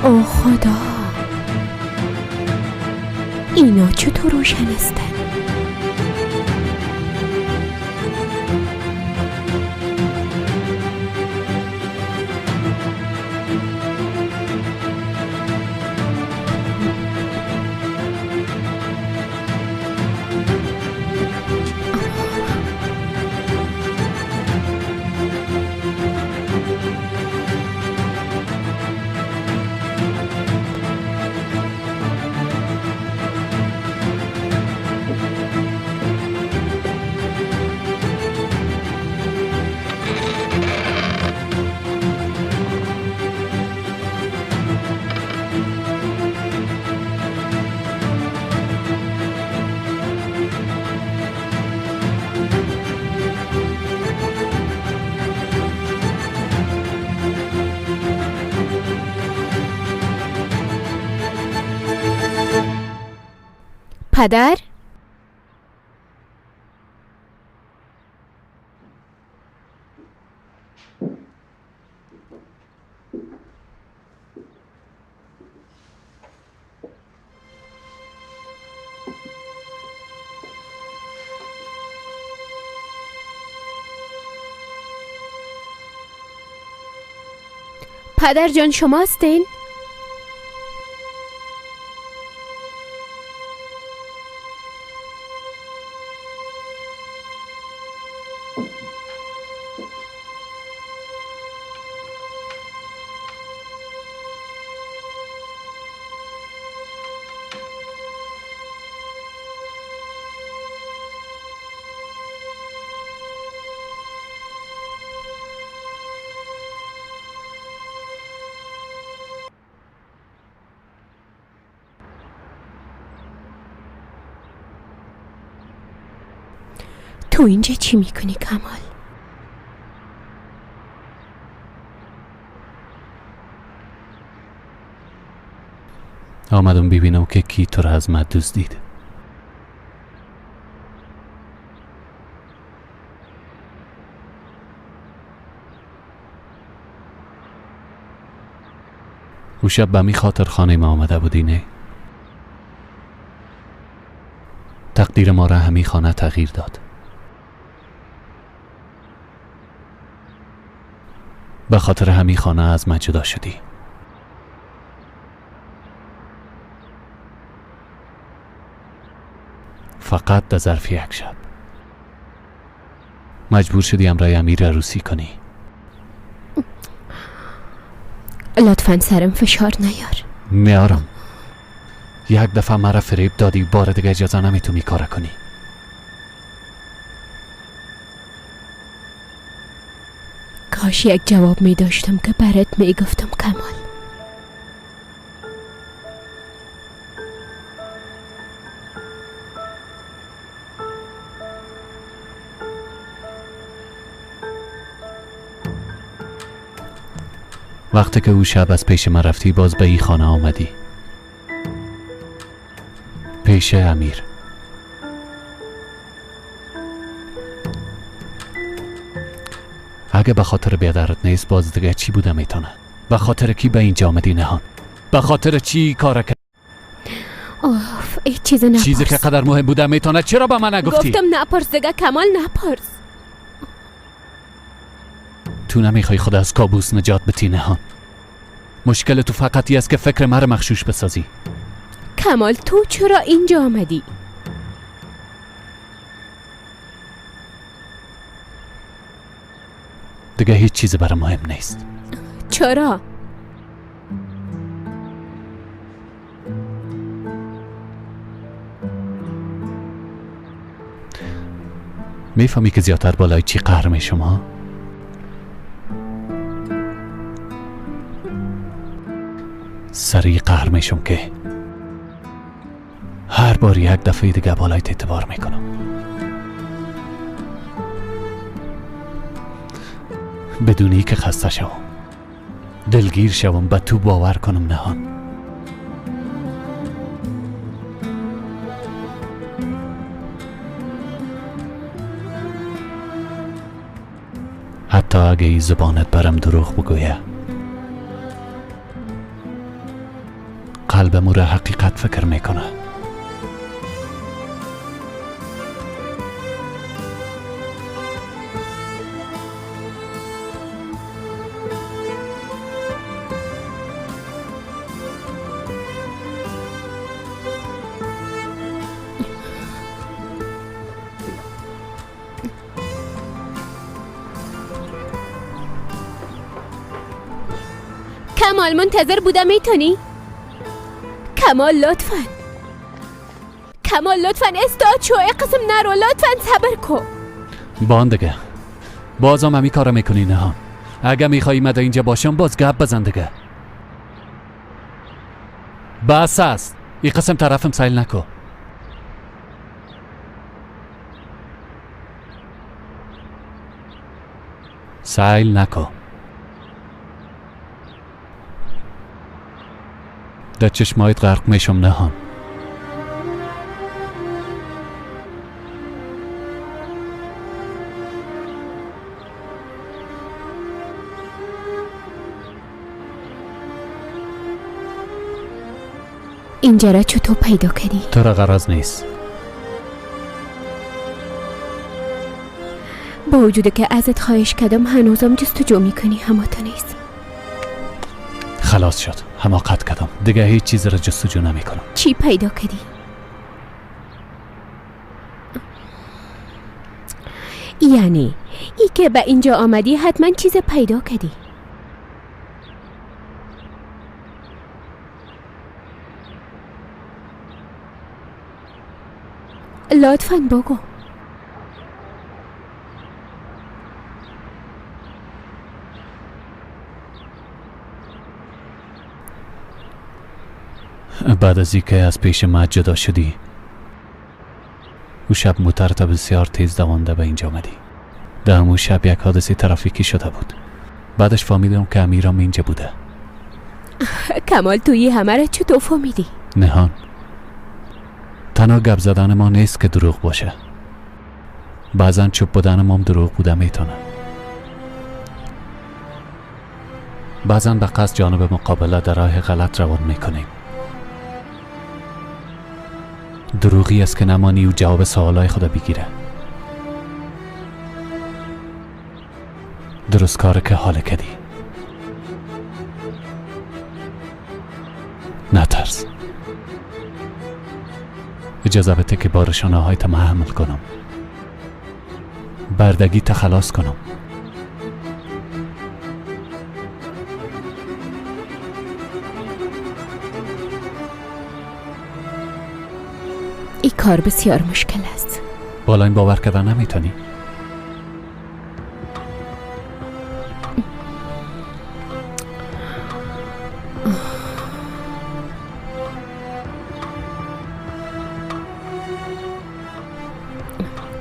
او خدا، اینا چطور روشن هستن؟ پدر؟ پدر جان شما هستین؟ تو اینجا چی میکنی کمال؟ آمدم ببینم که کی تو را از من دزدید. او شب به می خاطر خانه ما آمده بودی نه؟ تقدیر ما را همی خانه تغییر داد. به خاطر همین خانه از من جدا شدی. فقط در ظرف یک شب مجبور شدی همراه امیر عروسی کنی. لطفا سرم فشار نیار. میارم. یک دفعه مرا فریب دادی، بار دیگه اجازه نمیتونی کار کنی. کاش یک جواب می داشتم که برات می گفتم کمال. وقتی که او شب از پیش من رفتی باز به این خانه آمدی، پیش امیر. اگه به خاطر بیادرت نیست باز دیگه چی بوده میتونه؟ به خاطر کی به اینجا آمدی نهان؟ به خاطر چی کار کرد؟ اوف، هیچ چیز نپرس. چیزی که قدر مهم بوده میتونه چرا به من نگفتی؟ گفتم نپرس دیگه کمال، نپرس. تو نمیخوای خود از کابوس نجات بتی نهان. مشکل تو فقط است که فکر مرا مغشوش بسازی. کمال تو چرا اینجا آمدی؟ دیگه هیچ چیز برای مهم نیست. چرا؟ میفهمی که زیادتر بالای چی قهر میشم ها؟ سریع قهر میشم که هر بار یک دفعه دیگه بالای اعتبار میکنم. بدونی که خسته شوم، دلگیر شوم، به تو باور کنم نهان. حتی اگه ای زبانت برم دروغ بگویه، قلبم را حقیقت فکر میکنه. کمال منتظر بودم میتونی؟ کمال لطفاً، کمال لطفاً استاد شو، قسم نرو، لطفاً صبر کن. بان دیگه بازم همی کارو میکنی نهان. اگه میخوایی من اینجا باشم باز گپ بزن دیگه. بس است، این قسم طرفم سیل نکن. سیل نکن. در چشمایت غرق میشم نهان. اینجا را چطور پیدا کردی؟ تو را غرض نیست. با وجود که ازت خواهش کردم هنوزم جستجو میکنی، همه تو نیست. خلاص شد، حماقت کردم دیگه، هیچ چیز را جستجو نمی کنم. چی پیدا کردی؟ یعنی ای که به اینجا آمدی حتما چیز پیدا کردی. لطفاً بگو. بعد از اینکه از پیش ما جدا شدی، او شب موترت بسیار تیز دوانده به اینجا آمدی. در همون شب یک حادثه ترافیکی شده بود. بعدش فهمیدم که امیرم اینجا بوده. کمال توی همه را چطور فهمیدی؟ نهان، تنها گپ زدن ما نیست که دروغ باشه. بعضا چوب بودن ما هم دروغ بوده میتونه. بعضا به قصد جانب مقابله در راه غلط روان میکنیم. دروغی است که نمانی و جواب سوالای خدا بگیره. درست کار که حال کدی. نترس. اجازه بده که بارشانه های تا حمل کنم. بردگی تا خلاص کنم. این کار بسیار مشکل است. بالا این باور کردن نمیتونی؟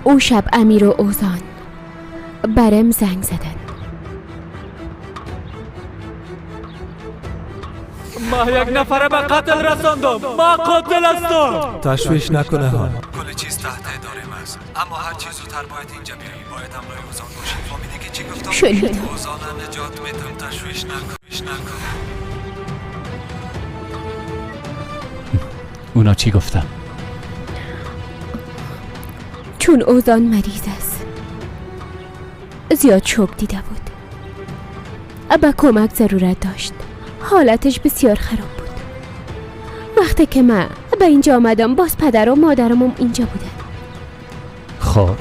او شب امیر و اوزان برم زنگ زدن. ما یک نفر به قتل رساندم. ما قاتل هستم. تشویش نکنه ها. کل چیز تحت اداره است. اما هر چیز زودتر باید اینجا بیایی. باید همراه اوزان باشی. فهمیدی که چی گفتم؟ شنیدم. اوزان نجات میدم، تشویش نکن. اونا چی گفتن؟ چون اوزان مریض است، زیاد شوک دیده بود، به کمک ضرورت داشت. حالتش بسیار خراب بود. وقتی که من به اینجا آمدم باز پدر و مادرم هم اینجا بودن. خب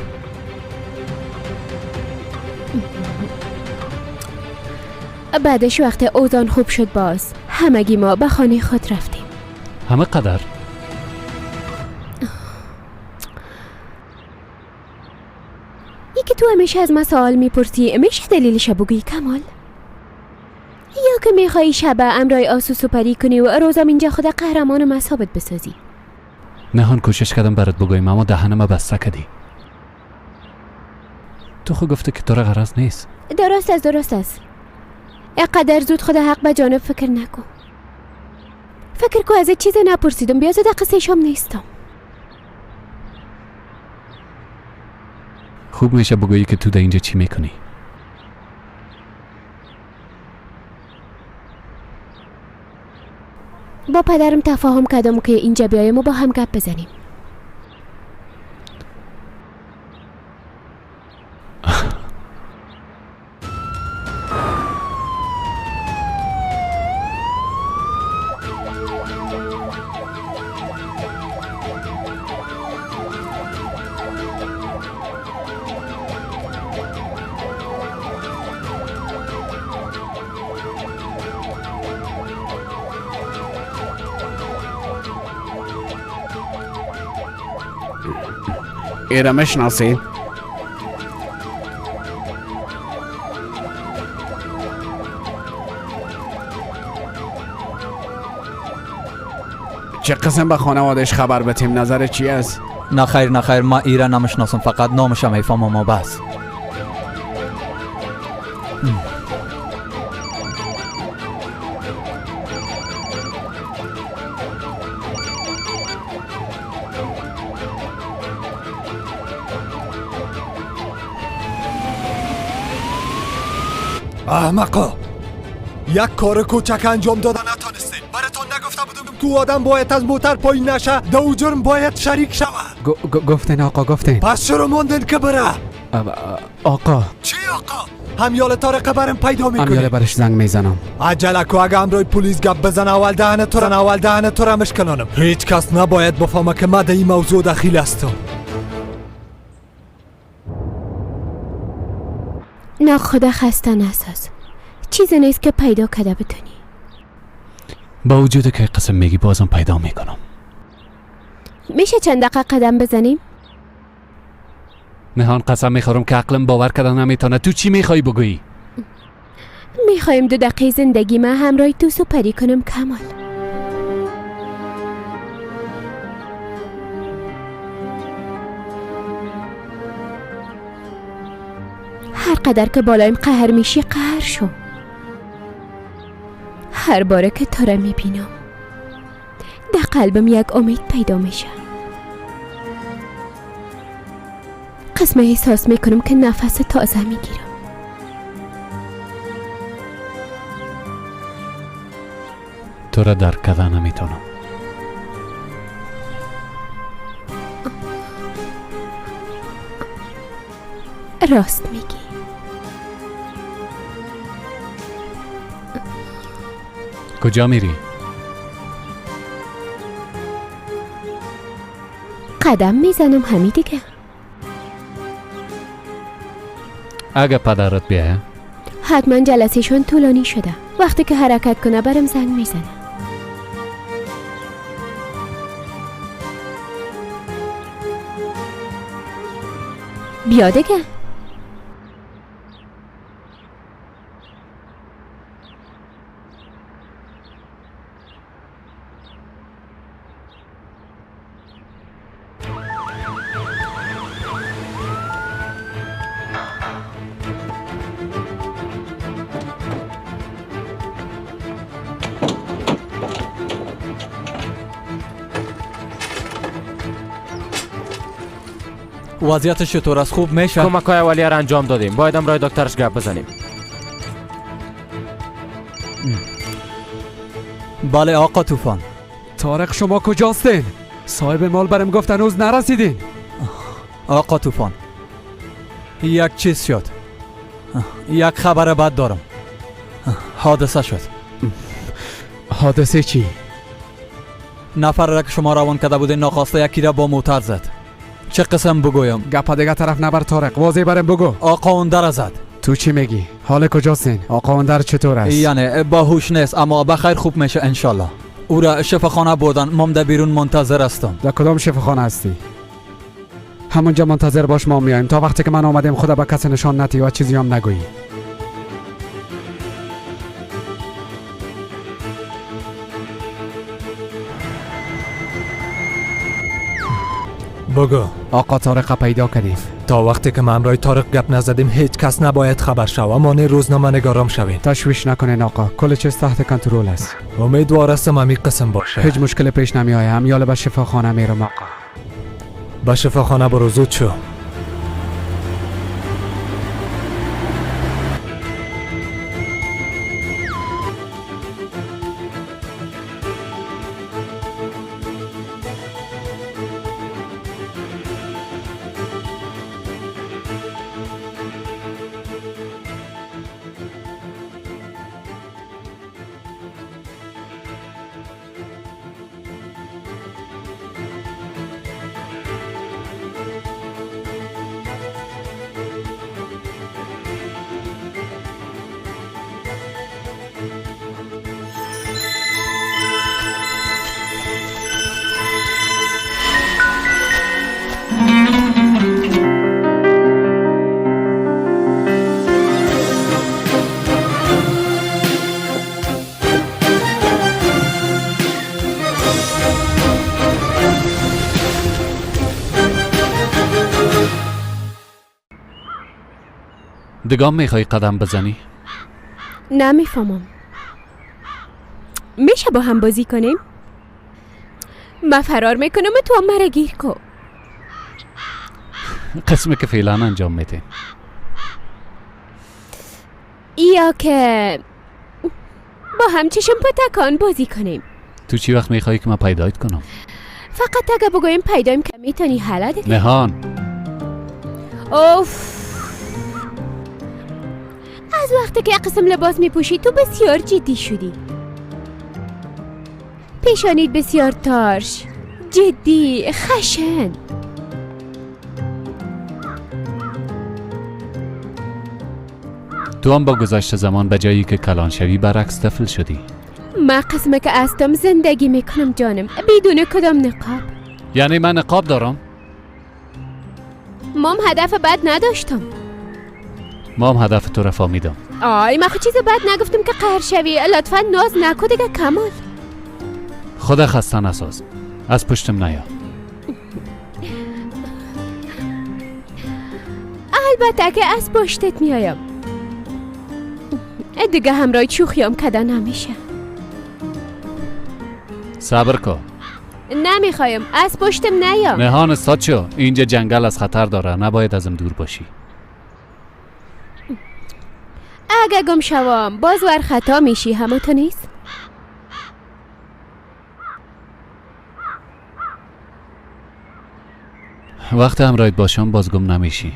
بعدش وقتی اوزان خوب شد باز همگی ما به خانه خود رفتیم. همه قدر؟ یکی تو همیشه از ما سوال میپرسی، میشه دلیلش بگویی کمال؟ یا که میخوایی شب امرای آسو سپری کنی و روزم اینجا خود قهرمان و مثابت بسازی؟ نهان کوشش کردم برات بگویم اما دهنم بسته کردی. تو خود گفته که تو را غرض نیست. درست است، درست است. اقدر زود خود حق به جانب فکر نکن. فکر کو از چیز نپرسیدم، بیا زود قصه شام نیستم. خوب میشه بگویی که تو در اینجا چی میکنی؟ با پدرم تفاهم کردم که اینجا بیایم و با هم گپ بزنیم. ایره میشناسی؟ چه قسم به خانوادش خبر بتیم؟ نظر چی است؟ نه خیر نه خیر، ما ایره نمیشناسم، فقط نامش هم میفهمم و بس. احمقا، یک کار کوچک انجام داده نتانستین. براتون نگفته بودم که آدم باید از موتر پایین نشه، دو جرم باید شریک شوه. گفتین آقا، گفتین. پس چرا ماندین که بره؟ آقا. چی آقا؟ همیال طارق برم پیدا میکنی. همیال برش زنگ میزنم. عجله کو، اگه همراه پلیس گپ بزن اول دهن تو را، اول دهن تو را مشکنانم. هیچ کس نباید بفهمه که من در این موضوع دخیل هستم. نه خدا خسته نساز، چیزی نیست که پیدا کرده بتونی. با وجود که قسم میگی بازم پیدا میکنم. میشه چند دقیقه قدم بزنیم؟ نهان قسم میخورم که عقلم باور کردن نمیتونه. تو چی میخوای بگویی؟ میخوایم 2 دقیقه زندگی من همراه تو سپری کنم کمال. هر قدر که بالایم قهر میشی قهر شو. هر باره که تو را میبینم در قلبم یک امید پیدا میشه. قسم احساس میکنم که نفس تازه میگیرم. تو را درک کردن نمیتونم. راست میگی. کجا میری؟ قدم میزنم همی دیگه. اگه پدرت بیه؟ حتما جلسهشون طولانی شده. وقتی که حرکت کنه برم زنگ میزنه. بیا دیگه. وضعیتش چطور است؟ خوب میشه؟ کمک های اولیه را انجام دادیم. باید همراه دکترش گپ بزنیم. بله آقا طوفان. طارق شما کجاستین؟ صاحب مال برم گفت هنوز نرسیدین. آقا طوفان یک چیز شد، یک خبر بد دارم. حادثه شد. حادثه چی؟ نفر را که شما روان کرده بودین ناخواسته یکی را با موتر زد. چه قسم بگویم؟ گپ دیگه طرف نبر طارق، واضح برم بگو. آقا اندر زد. تو چی میگی؟ حال کجاستین؟ آقا اندر چطور است؟ یعنی باهوش نیست اما بخیر خوب میشه انشالله. او را شفاخانه بردن، مام در بیرون منتظر هستم. در کدام شفاخانه هستی؟ همونجا منتظر باش، ما میایم. تا وقتی که من آمدیم خدا به کسی نشان ندی و چیزی هم نگویی. بگو. آقا طارق پیدا کردیم. تا وقتی که ما همراه طارق گپ نزدیم هیچ کس نباید خبر شوه. مانع روزنامه نگارام شوین. تشویش نکنین آقا، کل چیز تحت کنترل است. امیدوار هستم همی قسم باشه. هیچ مشکل پیش نمیآید. همیال به شفاخانه میرم آقا. به شفاخانه برو، زود شو. دگام میخوای قدم بزنی؟ نمیفهمم. میشه با هم بازی کنیم؟ من فرار میکنم و تو هم مرا گیر کن. قسمی که فعلا انجام میدیم. یا که با هم چشم پتکان بازی کنیم. تو چی وقت میخوای که من پیدایت کنم؟ فقط اگه بگویم پیدایم که میتونی حالا دیگه. نهان. اوف، از وقتی که قسم لباس میپوشی تو بسیار جدی شدی. پیشانیت بسیار تارش، جدی، خشن. تو هم با گذشت زمان به جایی که کلان شوی برعکس طفل شدی. من قسمه که هستم زندگی میکنم جانم، بدون کدام نقاب. یعنی من نقاب دارم؟ مام هدف بد نداشتم. مام هدف تو را فهمیدم. آی من خود چیز بد نگفتم که قهر شوی. لطفا ناز نکو دیگه کمال. خدا خسته نساز، از پشتم نیا. البته که از پشتت میایم دیگه، همراه چوخیام کده نمیشه. صبر کن. نمیخوایم، از پشتم نیا. نهان استاد شو، اینجا جنگل از خطر داره، نباید ازم دور باشی. اگه گم شوم باز ور خطا میشی، همه تو نیست؟ وقتی همراهت باشم باز گم نمیشی.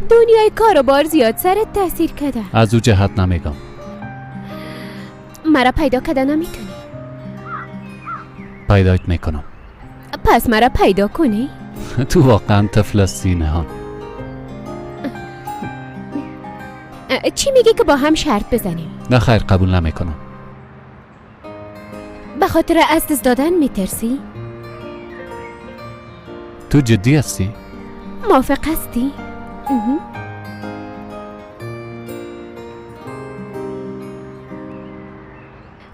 دنیای کاروبار زیاد سرت تاثیر کرده. از او جهت نمیگم. مرا پیدا کرده نمیتونی. پیدایت میکنم. پس مرا پیدا کنی؟ تو واقعا طفل هستی نهان. چی میگی که با هم شرط بزنیم؟ نه خیر، قبول نمیکنم. به خاطر از دست دادن میترسی؟ تو جدی هستی؟ موافق هستی؟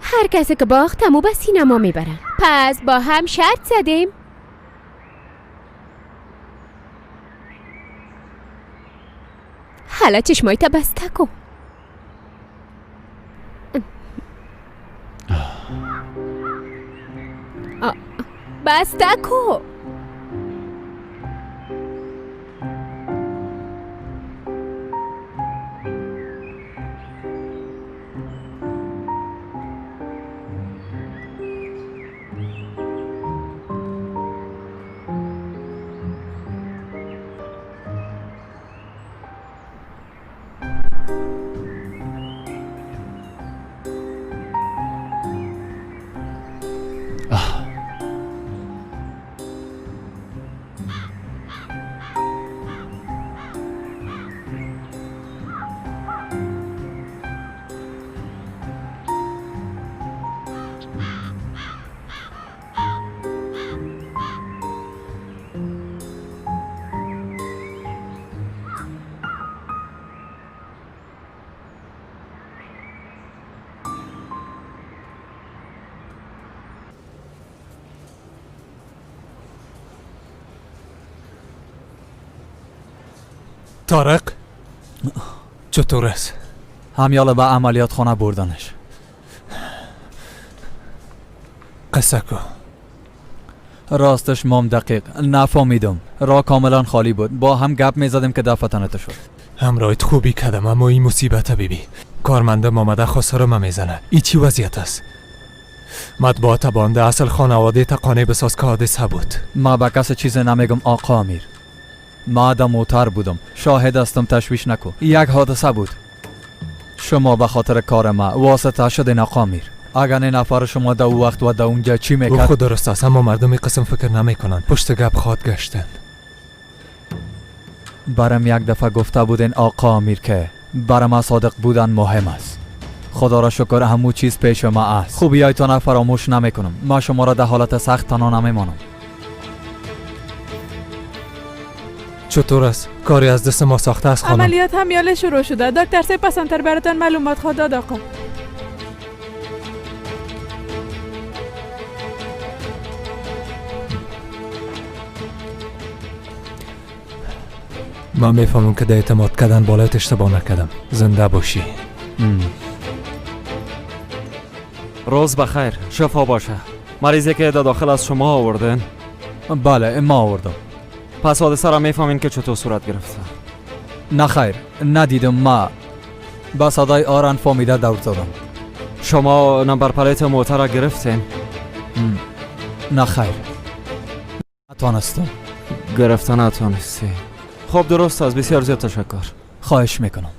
هر کسی که باخت همو به سینما میبره. پس با هم شرط زدیم. حالا چشمایت بسته کن. بسته کو. طارق چطور است؟ همیاله به عملیات خانه بردنش. قصه کو. راستش مام دقیق نفهمیدم. راه کاملا خالی بود. با هم گپ میزدیم که دفتنت شد. همراهت خوبی کردم اما این مصیبت بیبی. کارمندم آمده خسرم میزنه. ای چی وضعیت است؟ مطبوعات بانده اصل خانواده تا قانع بساز که حادثه بود. ما به کس چیز نمیگم آقا امیر. ما در موتر بودم، شاهد هستم، تشویش نکن. یک حادثه بود. شما به خاطر کار ما واسطه شدین آقا امیر. اگر نه نفر شما در او وقت و در اونجا چی میکرد؟ او خود درست است اما مردم قسم فکر نمیکنن. پشت گپ خواد گشتن. برم یک دفعه گفته بودین آقا امیر که برم ما صادق بودن مهم است. خدا را شکر همو چیز پیش ما است. خوبیایتان فراموش نمیکنم. ما شما را در حالت سخت تنها نمیمانم. چطور است؟ کاری از دست ما ساخته است خانم. عملیات هم یاله شروع شده. دکتر سه پسندتر براتان معلومات خواهد داد آقا. من میفهمم که در اعتماد کردن بالایت اشتباه نکردم. زنده باشی. روز بخیر، شفا باشه. مریضی که در داخل از شما آوردن؟ بله ما آوردم. پس حادثه را میفهمین که چطور صورت گرفته؟ نه خیر ندیدم. ما با صدای آرن فامیده دور زدم. شما نمبر پلیت موتر را گرفتین؟ نه خیر نتانستم. گرفته نتانستی. خب درست است، بسیار زیاد تشکر. خواهش میکنم.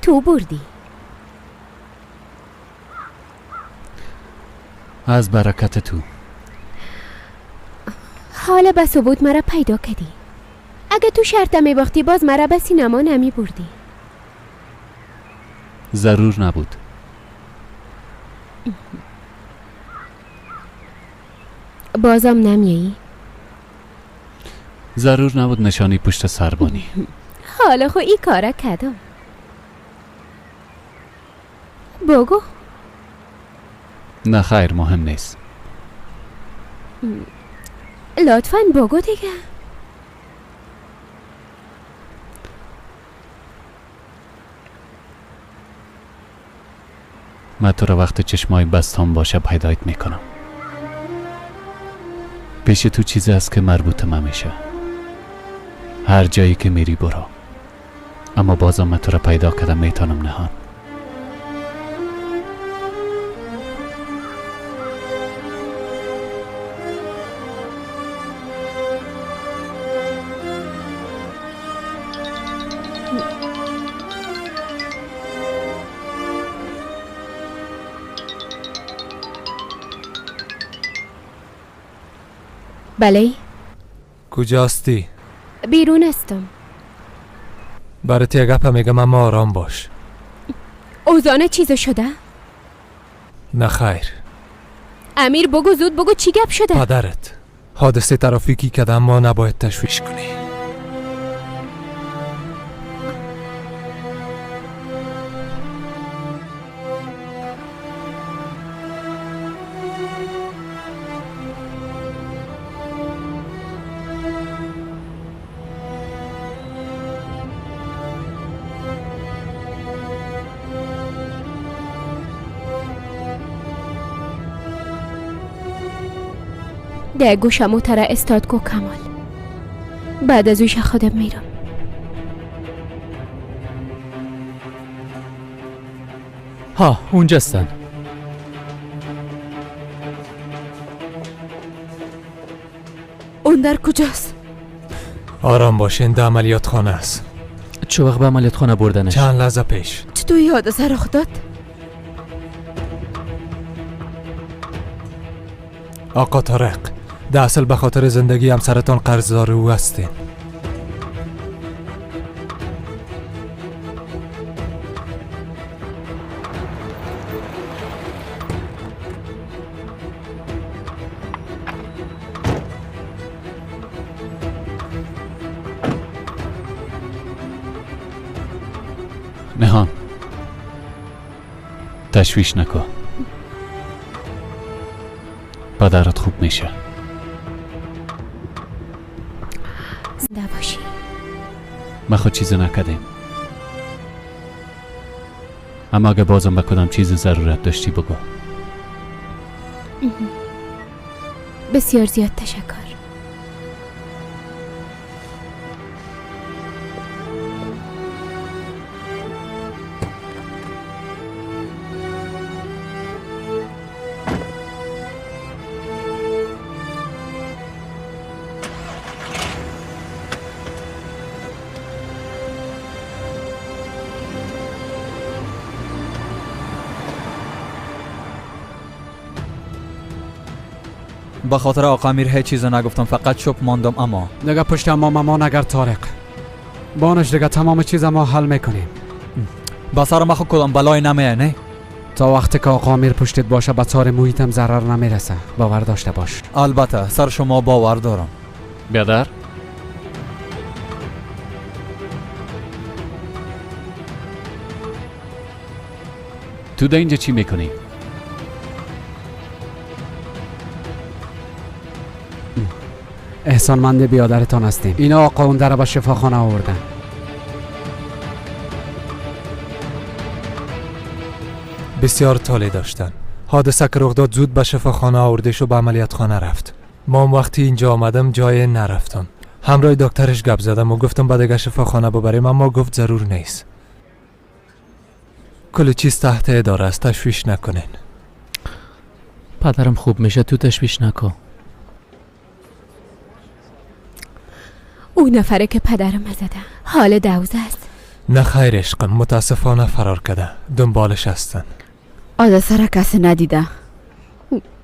تو بردی. از برکت تو. حالا به ثبوت مرا پیدا کردی. اگه تو شرط میباختی باز مرا به سینما نمی بردی. ضرور نبود. بازم نمیایی؟ ضرور نبود نشانی پشت سربانی. حالا خو ای کاره کدم. بگو. نه خیر، مهم نیست. لطفاً بگو دیگه. من تو رو وقت چشمای بستان باشه پیدایت میکنم. پیش تو چیزی است که مربوط من میشه. هر جایی که میری برو، اما بازم من تو رو پیدا کردم میتونم نهان. بله. کجاستی؟ بیرون هستم. برات یه گپ میگم اما آرام باش. اوزانه چیز شده؟ نه خیر. امیر بگو زود بگو چی گپ شده؟ پدرت حادثه ترافیکی کرده اما نباید تشویش کنی. ده گوشمو تره استاد کو کمال. بعد از اوش خودم میرم. ها اونجاستن. اون در کجاست؟ آرام باشین، ده عملیات خانه است. چه وقت به عملیات خانه بردنش؟ چند لحظه پیش. چطور حادثه رخ داد؟ آقا طارق، در اصل به خاطر زندگی همسرتان قرضدار او هستین. نهان، تشویش نکن، پدرت خوب میشه. زنده باشی. ما خود چیزی نکردیم، اما اگه بازم به کدام چیز ضرورت داشتی بگو. بسیار زیاد تشکر. به خاطر آقا امیر هیچ چیز نگفتم، فقط چوب ماندم. اما دیگه پشت اما مامان اگر طارق بانش دیگه تمام چیز ما حل میکنیم. با سر ما خود کدام بلای نمیه نه؟ تا وقتی که آقا امیر پشتت باشه به تار محیطم ضرر نمیرسه، باور داشته باش. البته سر شما باور دارم. بیادر تو در اینجا چی میکنی؟ احسانمند بیادرتان هستیم. اینا آقا اون در به شفاخانه آوردن. بسیار طالع داشتن. حادثه که رخ داد زود به شفاخانه آورده شو به عملیات خانه رفت. ما هم وقتی اینجا آمدم جای نرفتم. همراه دکترش گپ زدم و گفتم به دیگه شفاخانه ببریم، اما گفت ضرور نیست. کل چیز تحت اداره است، تشویش نکنین. پدرم خوب میشه، تو تشویش نکن. او نفره که پدرم زده حال دوزه است. نه خیر عشقم، متاسفانه فرار کرده، دنبالش هستن. حادثه را کسی ندیده.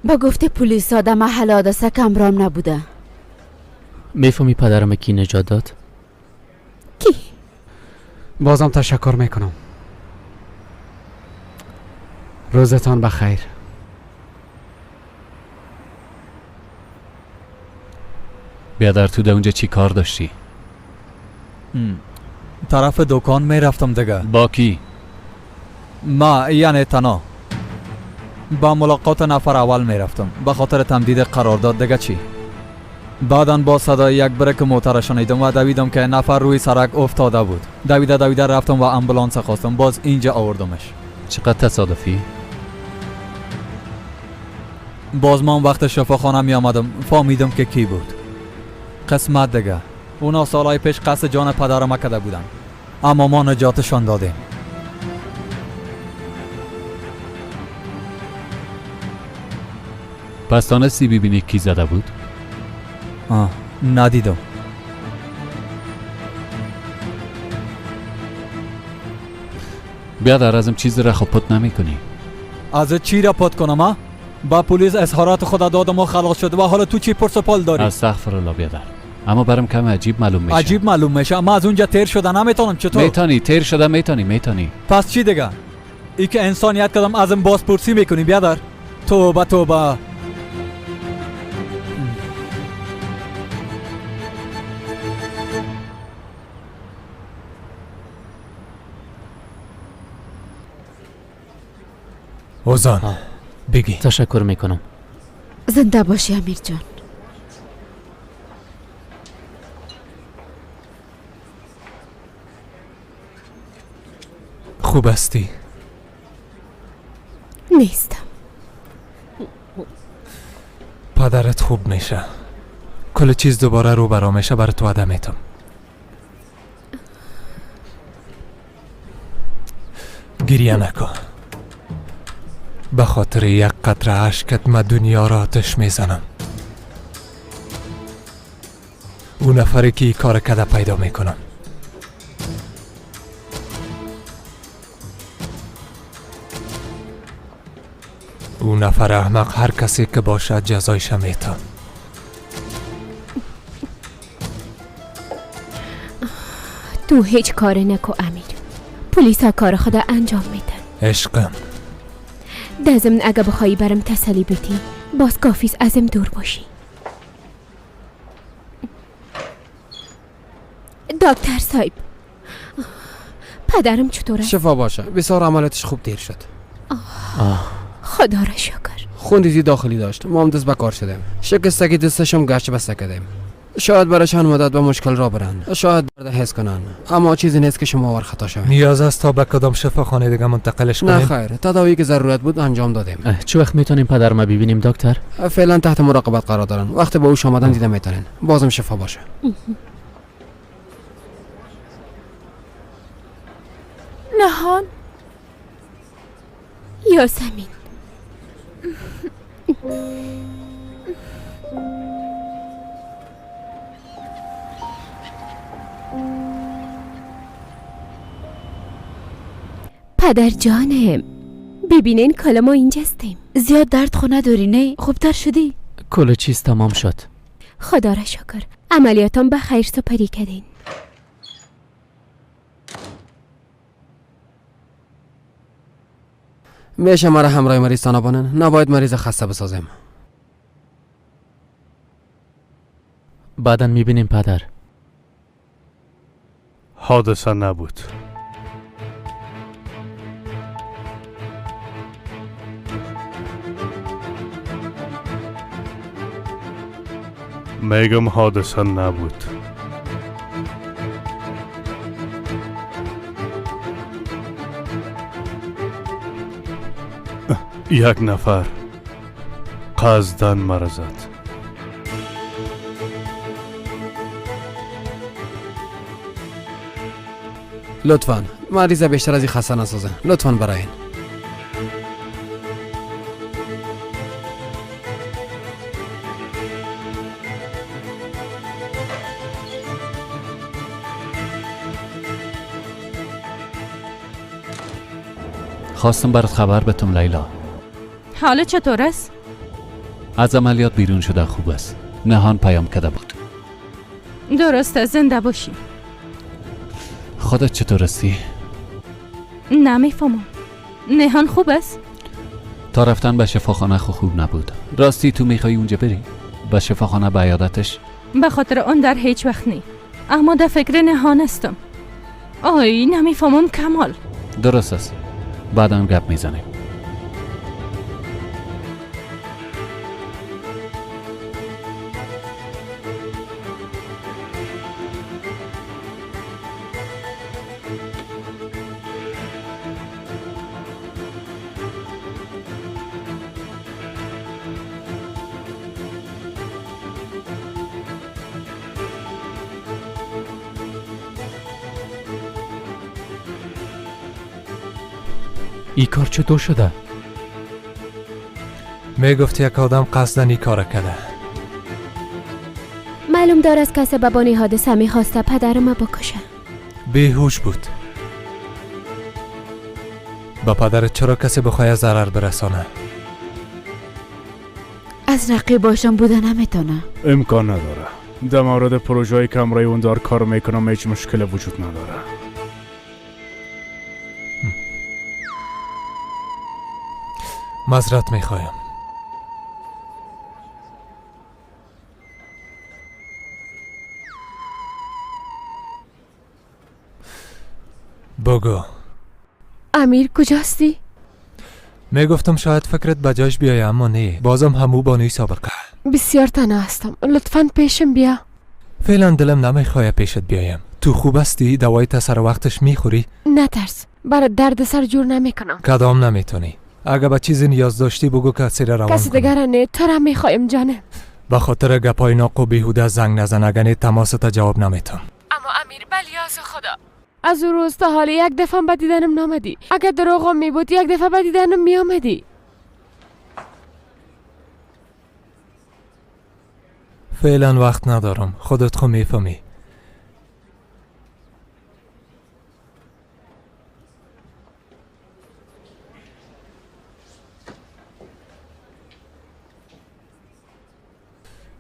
با گفته پلیس آدم محل حادثه کمرام نبوده. میفهمی پدرم کی نجات داد؟ کی؟ بازم تشکر میکنم. روزتان بخیر. بیادر تو در اونجا چی کار داشتی؟ طرف دکان می رفتم دیگه. با کی؟ ما یعنی تنها با ملاقات نفر اول می رفتم به خاطر تمدید قرارداد دیگه چی. بعداً با صدای یک برک موتر شنیدم و دویدم که نفر روی سرک افتاده بود. دویده دویده رفتم و امبولانس خواستم، باز اینجا آوردمش. چقدر تصادفی؟ باز من وقت شفاخانه می آمدم فهمیدم که کی بود. قسمت دیگه. اونا سالهای پیش قصد جان پدرم کرده بودن، اما ما نجاتشان دادیم. پس تانستی ببینی کی زده بود؟ ندیدم. بیادر ازم چیز را خود پت نمی کنی. از چی را پت کنم؟ با پلیس اظهارات خود دادم و خلاص شد و حالا تو چی پرس و پال داری؟ استغفر الله بیادر، اما برام کم عجیب معلوم میشه. عجیب معلوم میشه؟ اما از اونجا تیر شده نمیتونم. چطور؟ میتونی، تیر شده میتونی. پس چی دیگه؟ ای که انسانیت کدام ازم بازپرسی میکنی بیادر. توبه توبه. اوزان بگی. تشکر میکنم. زنده باشی امیر جان. خوب هستی؟ نیستم. پدرت خوب میشه، کل چیز دوباره رو برا میشه، برات وعده میتم. گریه نکن. به خاطر یک قطره اشکت من دنیا را آتش میزنم. اون نفری که این کار کده پیدا میکنم. اون نفر احمق هر کسی که باشد جزایش میتم. تو هیچ کار نکو امیر، پلیس ها کار خود انجام میدن. عشقم در ضمن اگه بخوایی برم تسلی بدی باز کافیست ازم دور باشی. دکتر صاحب، پدرم چطوره؟ شفا باشه، بسیار عملیاتش خوب دیر شد. خدا را شکر. خونریزی داخلی داشت، ما هم دست به کار شدیم. شکستگی دستشم گشت بسته کردیم. شاید برای چند مدت به مشکل را برند، شاید برده حس کنن، اما چیزی نیست که شما ور خطا شوید. نیاز است تا به کدام شفاخانه دیگه منتقلش کنیم؟ نه خیر، تداوی که ضرورت بود انجام دادیم. چه وقت میتونیم پدرم ببینیم دکتر؟ فعلا تحت مراقبت قرار دارن، وقتی به هوش آمدن دیده میتونین. بازم شفا باشه. نهان یاسمین، پدر جانم، ببینین کالا ما اینجاستیم. زیاد درد خو نداری نه؟ خوبتر شدی؟ کل چیز تمام شد. خدا را شکر، عملیاتم به خیر سپری کردین. میشه مرا همراه مریض نبانن؟ نباید مریض خسته بسازیم. بعدا میبینیم پدر. حادثه نبود. میگم حادثه نبود. یک نفر قصداً مرا زد. لطفاً مریض بیشتر از این خسته نسازن. لطفاً برای این. خواستم برات خبر بتم لیلا. حالا چطور است؟ از عملیات بیرون شده خوب است. نهان پیام کرده بود. درسته، زنده باشی. خودت چطور هستی؟ نمیفهمم. نهان خوب است؟ تا رفتن به شفاخانه خوب نبود. راستی تو میخوای اونجا بری؟ به شفاخانه به عیادتش؟ به خاطر آن در هیچ وقت نی، اما در فکر نهان هستم. آی نمیفهمم کمال. درست است، بعدم گپ میزنیم. ای کار چطور شده؟ میگفت یک آدم قصداً این کار کرده. معلوم دار از که سبب آن حادثه میخواسته پدرم بکشه. بیهوش بود. با پدرت چرا کسی بخواه ضرر برسانه؟ از رقیباشم بوده نمیتونه. امکان نداره. در مورد پروژه که همراه اون دار کار میکنم هیچ مشکل وجود نداره. معذرت میخوایم. بگو. امیر کجاستی؟ میگفتم شاید فکرت به جایش بیای، اما نه، بازم همو بانوی سابقه. بسیار تنها هستم، لطفاً پیشم بیا. فعلا دلم نمیخواه پیشت بیایم. تو خوب هستی؟ دوای سر وقتش میخوری؟ نترس، برای درد سر جور نمیکنم. کدام نمیتونی؟ اگه به چیزی نیاز داشتی بگو کسی را روان کسی دیگر نه، تو را میخوایم جانم. به خاطر گپای ناق و بیهوده زنگ نزن، اگه نه تماست جواب نمیتم. اما امیر بلیاز خدا، از اون روز تا حال یک دفعه به دیدنم نامدی. اگه دروغم می بود یک دفعه به دیدنم می آمدی. فعلا وقت ندارم، خودت خو میفهمی.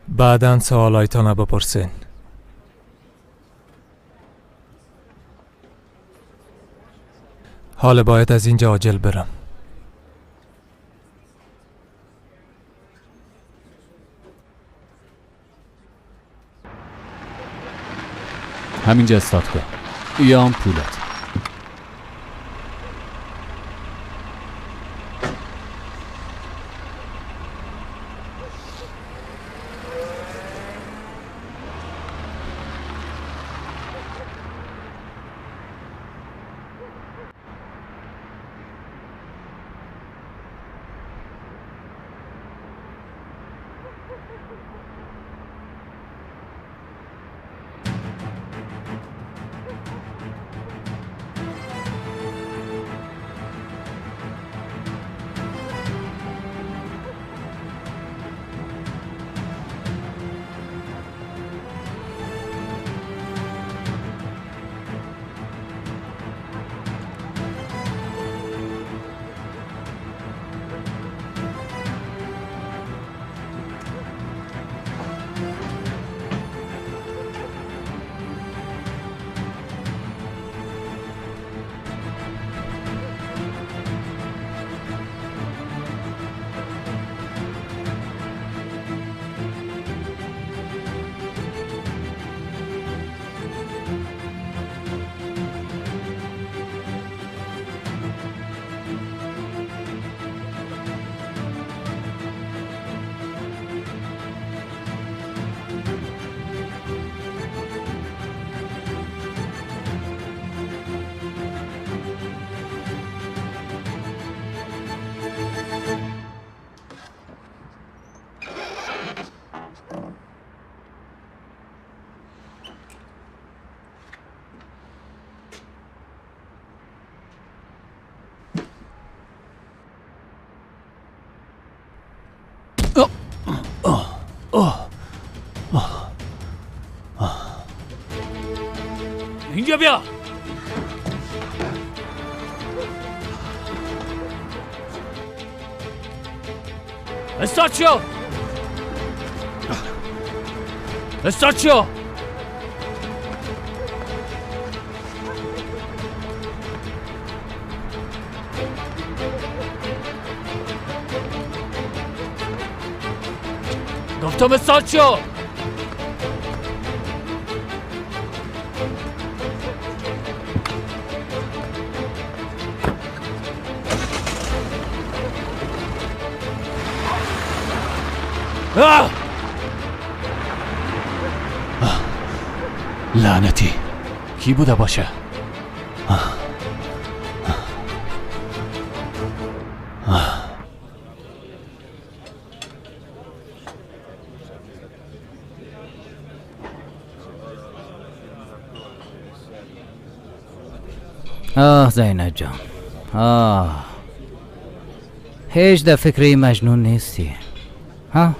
بعداً سوالایتان بپرسین. حالا باید از اینجا عاجل برم. همینجا استاد کن. یا هم پولت. اینجا بیا. استارت شو، استارت شو. گفتم استارت شو. لعنتی، کی بوده باشه؟ آه زینب جان، آه هیچ در فکر مجنون نیستی ها؟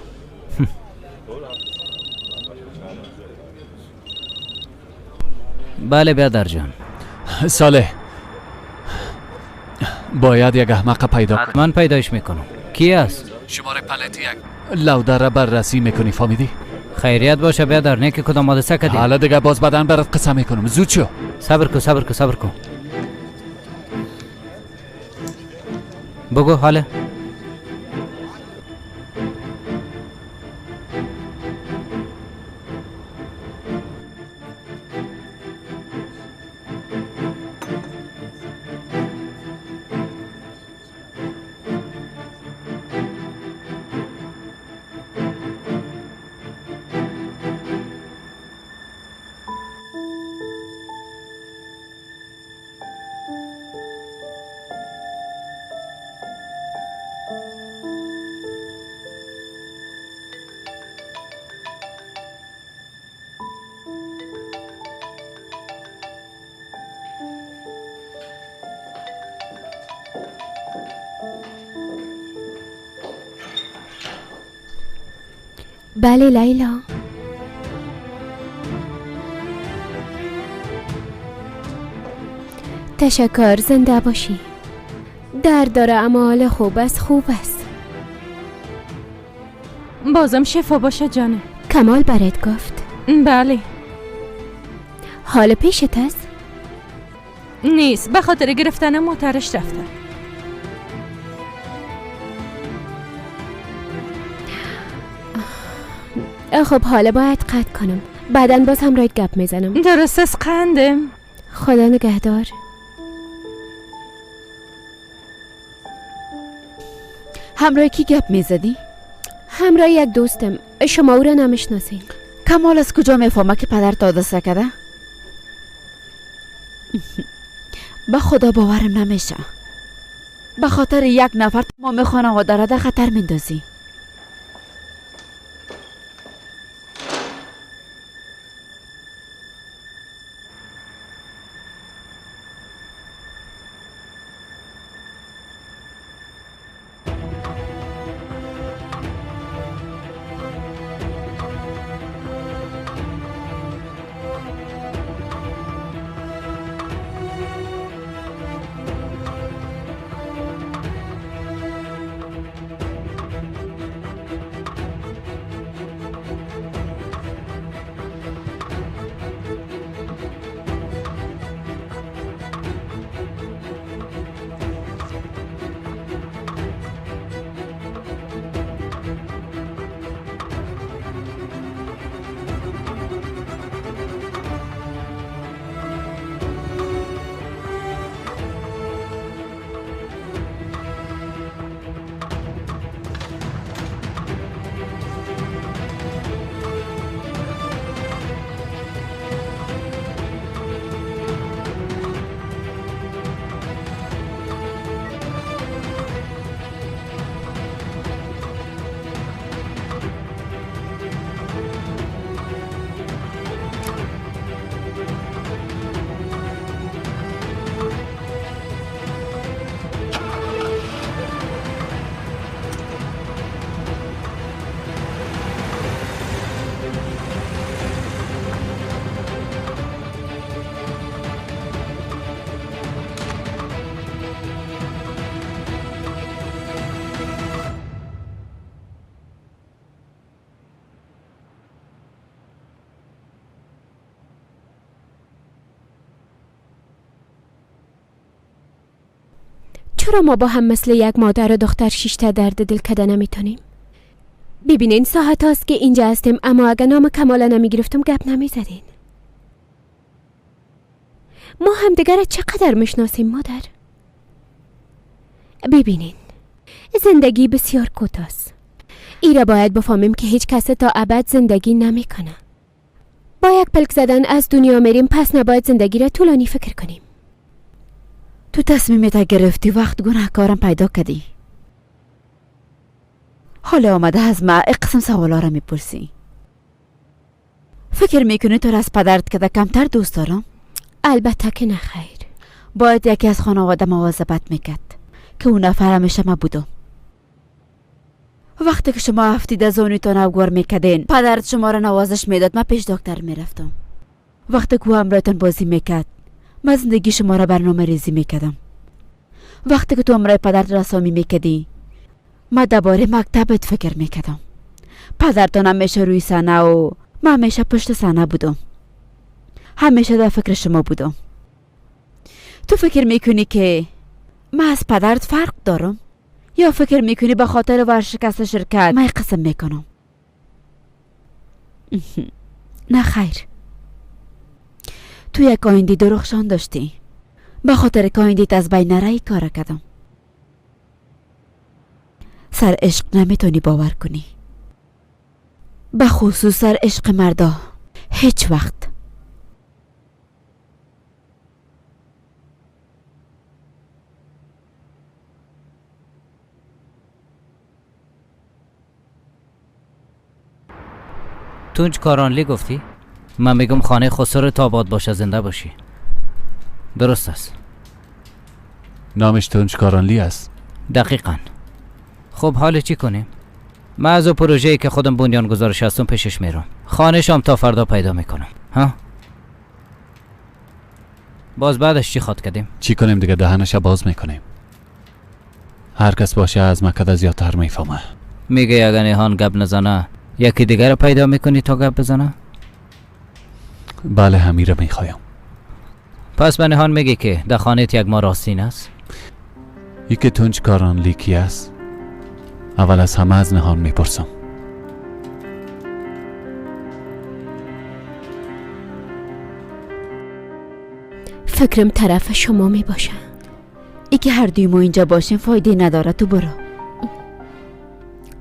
بله بیادر جان. صالح، باید یک احمق پیدا کنم. من پیدایش میکنم. کی است؟ شماره پلت یک لوده را بررسی میکنی، فهمیدی؟ خیریت باشه بیادر، نه که کدام حادثه کردی؟ حالا دیگه باز بدن برات قسم میکنم. زود شو. صبر کن صبر کن صبر کن. بگو حالا. بله لیلا. تشکر، زنده باشی. درد داره اما حال خوب است. خوب است. بازم شفا باشه جانه. کمال برات گفت؟ بله. حال پیشت است؟ نیست، به خاطر گرفتن موترش رفته. خب حالا باید قطع کنم، بعدا باز هم رایت گپ میزنم. درست است قندم. خدا نگهدار. همراه کی گپ میزدی؟ همراه یک دوستم، شما او را نمیشناسین. کمال از کجا میفهمه که پدر حادثه کرده؟ به خدا باورم نمیشه. به خاطر یک نفر تمام خانواده را در خطر میندازی. چرا ما با هم مثل یک مادر و دختر شیشته درد دل کده نمیتونیم؟ ببینین ساعت هاست که اینجا هستیم، اما اگه نام کمال نمیگرفتم گپ نمیزدین. ما همدیگر را چقدر میشناسیم مادر. ببینین، زندگی بسیار کوتاست. ای را باید بفهمیم که هیچ کس تا ابد زندگی نمیکنه. با یک پلک زدن از دنیا میریم، پس نباید زندگی را طولانی فکر کنیم. تو تصمیمت گرفتی، وقت گناهکارم پیدا کردی. حالا آمده از ما قسم سوالا را میپرسی. فکر میکنی تو را از پدرت کده کمتر دوست دارم؟ البته که نه خیر. باید یکی از خانواده مواظبت میکرد که اون نفر همیشه ما بودم. وقتی که شما افتیده زونیتان اوگوار میکردین، پدرت شما را نوازش میداد، من پیش دکتر میرفتم. وقتی که او همراهتان بازی میکرد، من زندگی شما را برنامه ریزی میکردم. وقتی که تو همراه پدرت رسامی میکردی، من درباره مکتبت فکر میکردم. پدرتان همیشه روی صحنه و من همیشه پشت صحنه بودم. همیشه در فکر شما بودم. تو فکر میکنی که من از پدرت فرق دارم؟ یا فکر میکنی به خاطر ورشکست شرکت من قسم میکنم؟ نه خیر. تو یک آینده درخشان داشتی. به خاطر که آینده‌ت از بین نره ای کار کردم. سر عشق نمیتونی باور کنی، به خصوص سر عشق مردا. هیچ وقت. تونج کارانلی گفتی؟ من میگم خانه خسرو تا آباد باشه، زنده باشی. درست است. نامش تونج کارانلی است. دقیقاً. خب حال چی کنیم؟ من از او پروژه‌ای که خودم بنیان گذارش هستم پیشش میرم. خانه شام تا فردا پیدا میکنم. ها؟ باز بعدش چی خواد کردیم؟ چی کنیم دیگه؟ دهنش باز میکنیم. هر کس باشه از مکده زیادتر میفهمه. میگه اگه نهان گپ نزنه یکی دیگر رو پیدا میکنی تا گپ بزنه؟ بله، همین رو میخوایم. پس به نهان میگه که در خانه یک ما راستین است؟ یکی تونج کارانلی کی است؟ اول از همه از نهان میپرسم. فکرم طرف شما میباشه. ای که هر دوی ما اینجا باشیم فایده نداره. تو برو.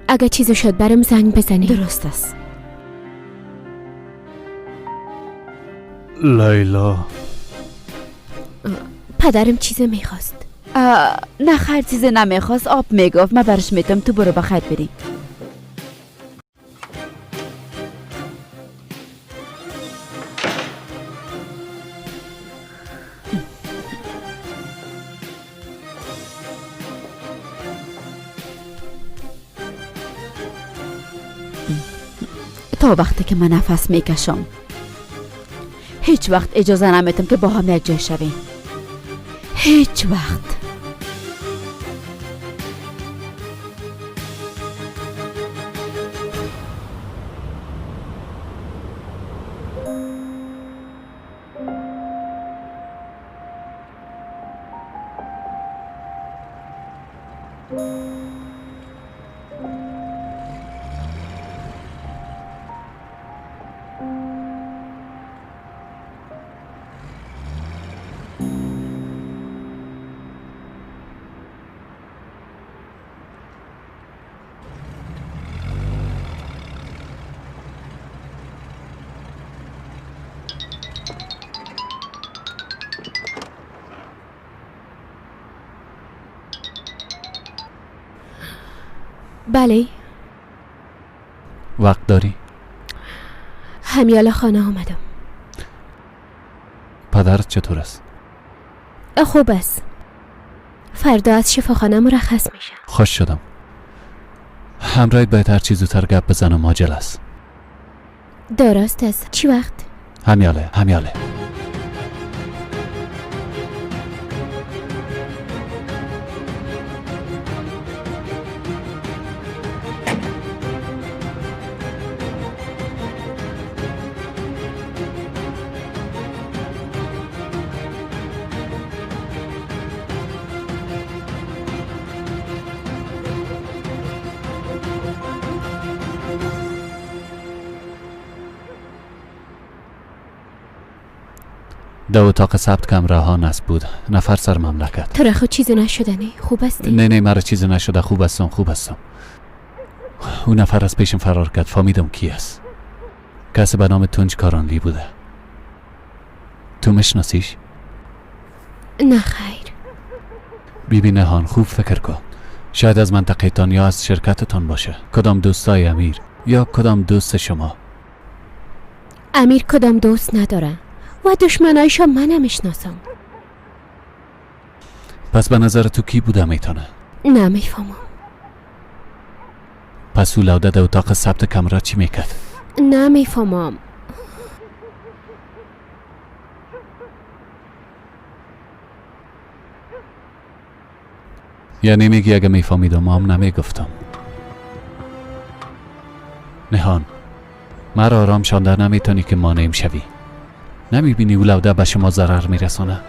اگه چیزی شد برم زنگ بزنی. درست است. لیلا، پدرم چیزی میخواست. نه خیر، چیزی نمیخواست. آب میگفت. من برش میتم. تو برو بخیر بری. تا وقتی که من نفس میکشم هیچ وقت اجازه نمیتم که با هم یک جای شویم. هیچ وقت. بله. وقت داری؟ همیاله خانه آمدم. پدرت چطور است؟ خوب است. فردا از شفاخانه مرخص میشه. خوش شدم. همراهت باید هر چیز زودتر گپ بزنم، عاجل است. درست است. چی وقت؟ همیاله، همیاله. در اتاق ثبت کمره ها نصب بود. نفر سر مملکت. تو را خود چیزی نشده نه؟ خوب هستی؟ نه نه مرا چیزی نشده، خوب هستم خوب هستم. اون نفر از پیشم فرار کرد، فهمیدم کی است. کسی به نام تونج کارانلی بوده. تو میشناسیش؟ نه خیر. بیبی نهان خوب فکر کن. شاید از منطقه تان یا از شرکتتان باشه. کدام دوستای امیر یا کدام دوست شما؟ امیر کدام دوست نداره و دشمنایش من نمیشناسم. پس به نظر تو کی بوده میتونه؟ نمیفهمم. پس او لوده در اتاق ثبت کمره چی میکرد؟ نمیفهمم. یعنی میگی اگه میفهمیدم هم نمیگفتم. نهان مرا آرام شانده نمیتونی که مانعیم شوی. نمیبینی او لوده به شما ضرر میرسانه؟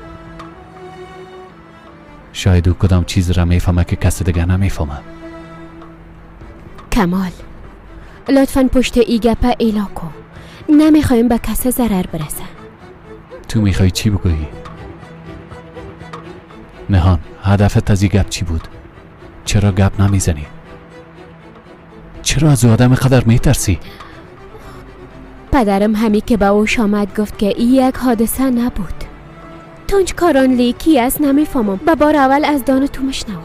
شاید او کدام چیز را میفهمه که کس دیگه نمیفهمه. کمال لطفاً پشت ای گپه ایلا کن. نمیخوایم به کس ضرر برسه. تو میخوای چی بگویی؟ نهان هدفت از این گپ چی بود؟ چرا گپ نمیزنی؟ چرا از آدم قدر میترسی؟ پدرم همی که به اوش آمد گفت که این یک حادثه نبود. تونج کارانلی کی است نمیفهمم. به بار اول از دان تو میشنوم.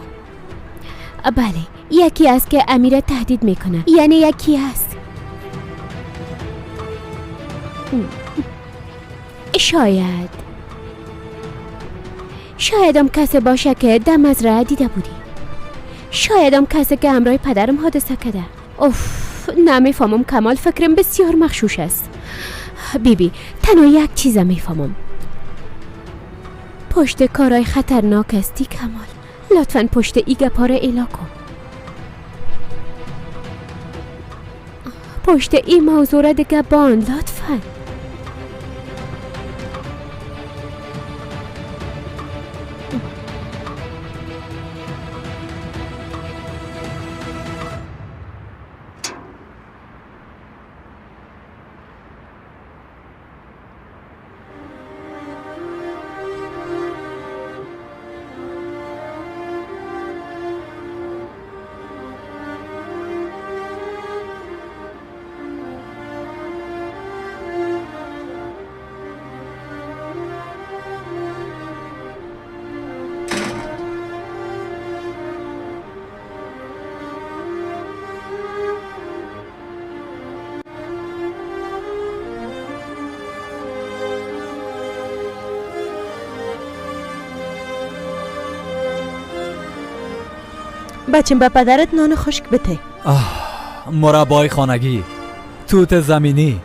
بله یکی است که امیر تهدید میکنه. یعنی یکی است. شاید هم کسی باشه که دم از راه دیده بودی. شاید هم کسی که همراه پدرم حادثه کرده. اوف نمیفهمم کمال، فکرم بسیار مغشوش است. بیبی تنها یک چیز میفهمم. پشت کارای خطرناک استی کمال. لطفا پشت ای گپا را ایلا کن. پشت این موضوع را دیگه باند لطفا. بچم به پدرت نان خشک بده. مربای خانگی، توت زمینی،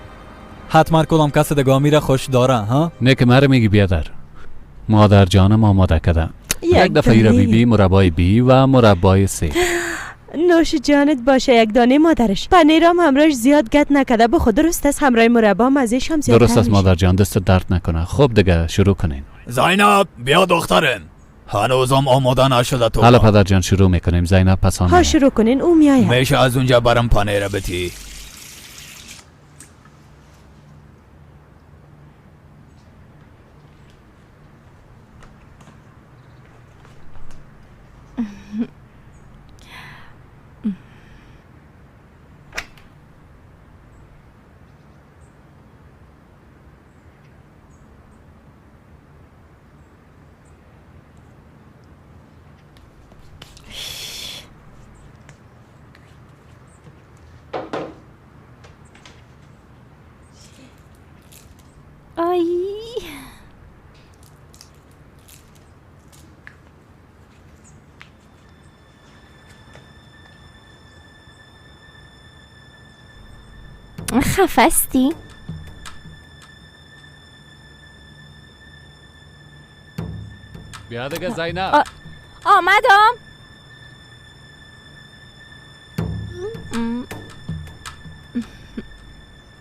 حتما کدام کس دیگه را خوش داره ها؟ نه که مرا میگی بیادر. مادر جانم آماده کردم. یک دفعه ایره بی بی مربای بی و مربای سی. نوش جانت باشه یک دانه مادرش. پنیرام همراهش زیاد گت نکرده بخو. درست است همراه مربا مزهش هم زیاد. درست است مادر جان، دست درد نکنه. خب دیگه شروع کنین. زینب بیا دخترم، هنوزم آماده نشده تو. حالا پدر جان شروع میکنیم. زینب پس آن. ها شروع کنین او میآید. میشه از اونجا برم پنیر بتی. خفستی؟ بیا دیگه زینب. آمدم.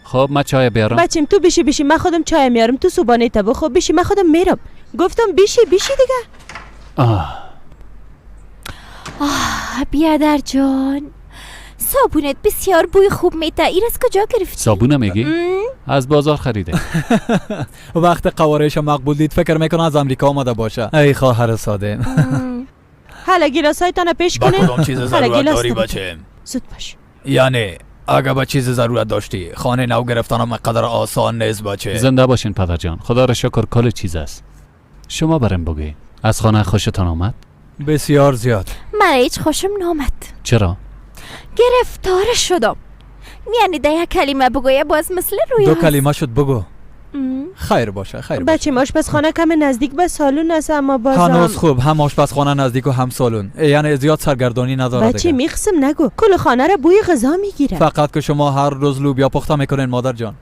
خب من چای بیارم. بچیم تو بیشی بیشی، من خودم چای میارم. تو صبحانه تا بخو بیشی، من خودم میرم. گفتم بیشی بیشی دیگه. آه بیادر جان، صابونت بسیار بوی خوب میده. این از کجا گرفتی؟ صابونه میگی؟ از بازار خریده. وقت قوارهش مقبول دید فکر میکنه از امریکا آمده باشه. ای خواهر ساده. حالا گیلاسایتان پیش کنین. با کدام چیز ضرورت داری بچه؟ زود باش. یعنی اگه به چیز ضرورت داشتی خانه نو گرفتنم قدر آسان نیست بچه. زنده باشین پدر جان، خدا را شکر کل چیز است. شما برم بگی از خانه خوشتان آمد؟ بسیار زیاد. من هیچ خوشم نامد. چرا؟ گرفتار شدم. یعنی ده یک کلمه بگویه باز مثل روی دو کلمه شد بگو. خیر باشه خیر باشه. بچه آشپزخانه کم نزدیک به سالن است اما بازم هنوز خوب، هم آشپزخانه نزدیک و هم سالن، یعنی زیاد سرگردانی نداره. بچه میخسم نگو، کل خانه را بوی غذا میگیره. فقط که شما هر روز لوبیا پخته میکنین مادر جان.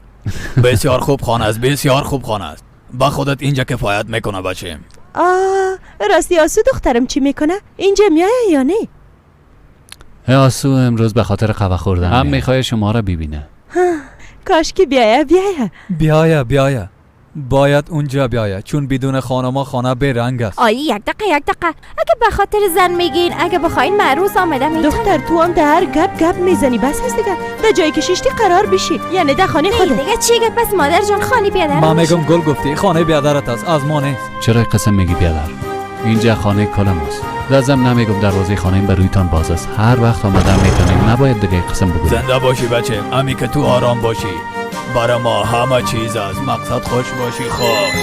بسیار خوب خانه است، بسیار خوب خانه است. با خودت اینجا کفایت میکنه بچه. آه راستی آسو دخترم چی میکنه؟ اینجا میایه یا نه؟ آسو امروز به خاطر قهوه خوردن هم میخوای شما را ببینه. کاش که بیایه بیایه بیایه بیایه. باید اونجا بیایه چون بدون خانما خانه به رنگ است. آی یک دقیقه یک دقیقه، اگه به خاطر زن میگین، اگه بخواین معروض آمده میتونم. دختر تو هم در هر گپ گپ میزنی. بس هست دیگه، در جایی که ششتی قرار بشی، یعنی در خانه خودت. دیگه چی گپ؟ بس مادر جان خانه بیادر. ما میگم گل گفتی خانه بیادرت است، از ما نیست. چرا قسم میگی بیادر؟ اینجا خانه کل ماست. لازم نمیگم دروازه خانه بر رویتان باز است، هر وقت آمدن میتونیم. نباید دیگه قسم بگوییم. زنده باشی بچه، امی که تو آرام باشی. برای ما همه چیز است، مقصد خوش باشی. خوش.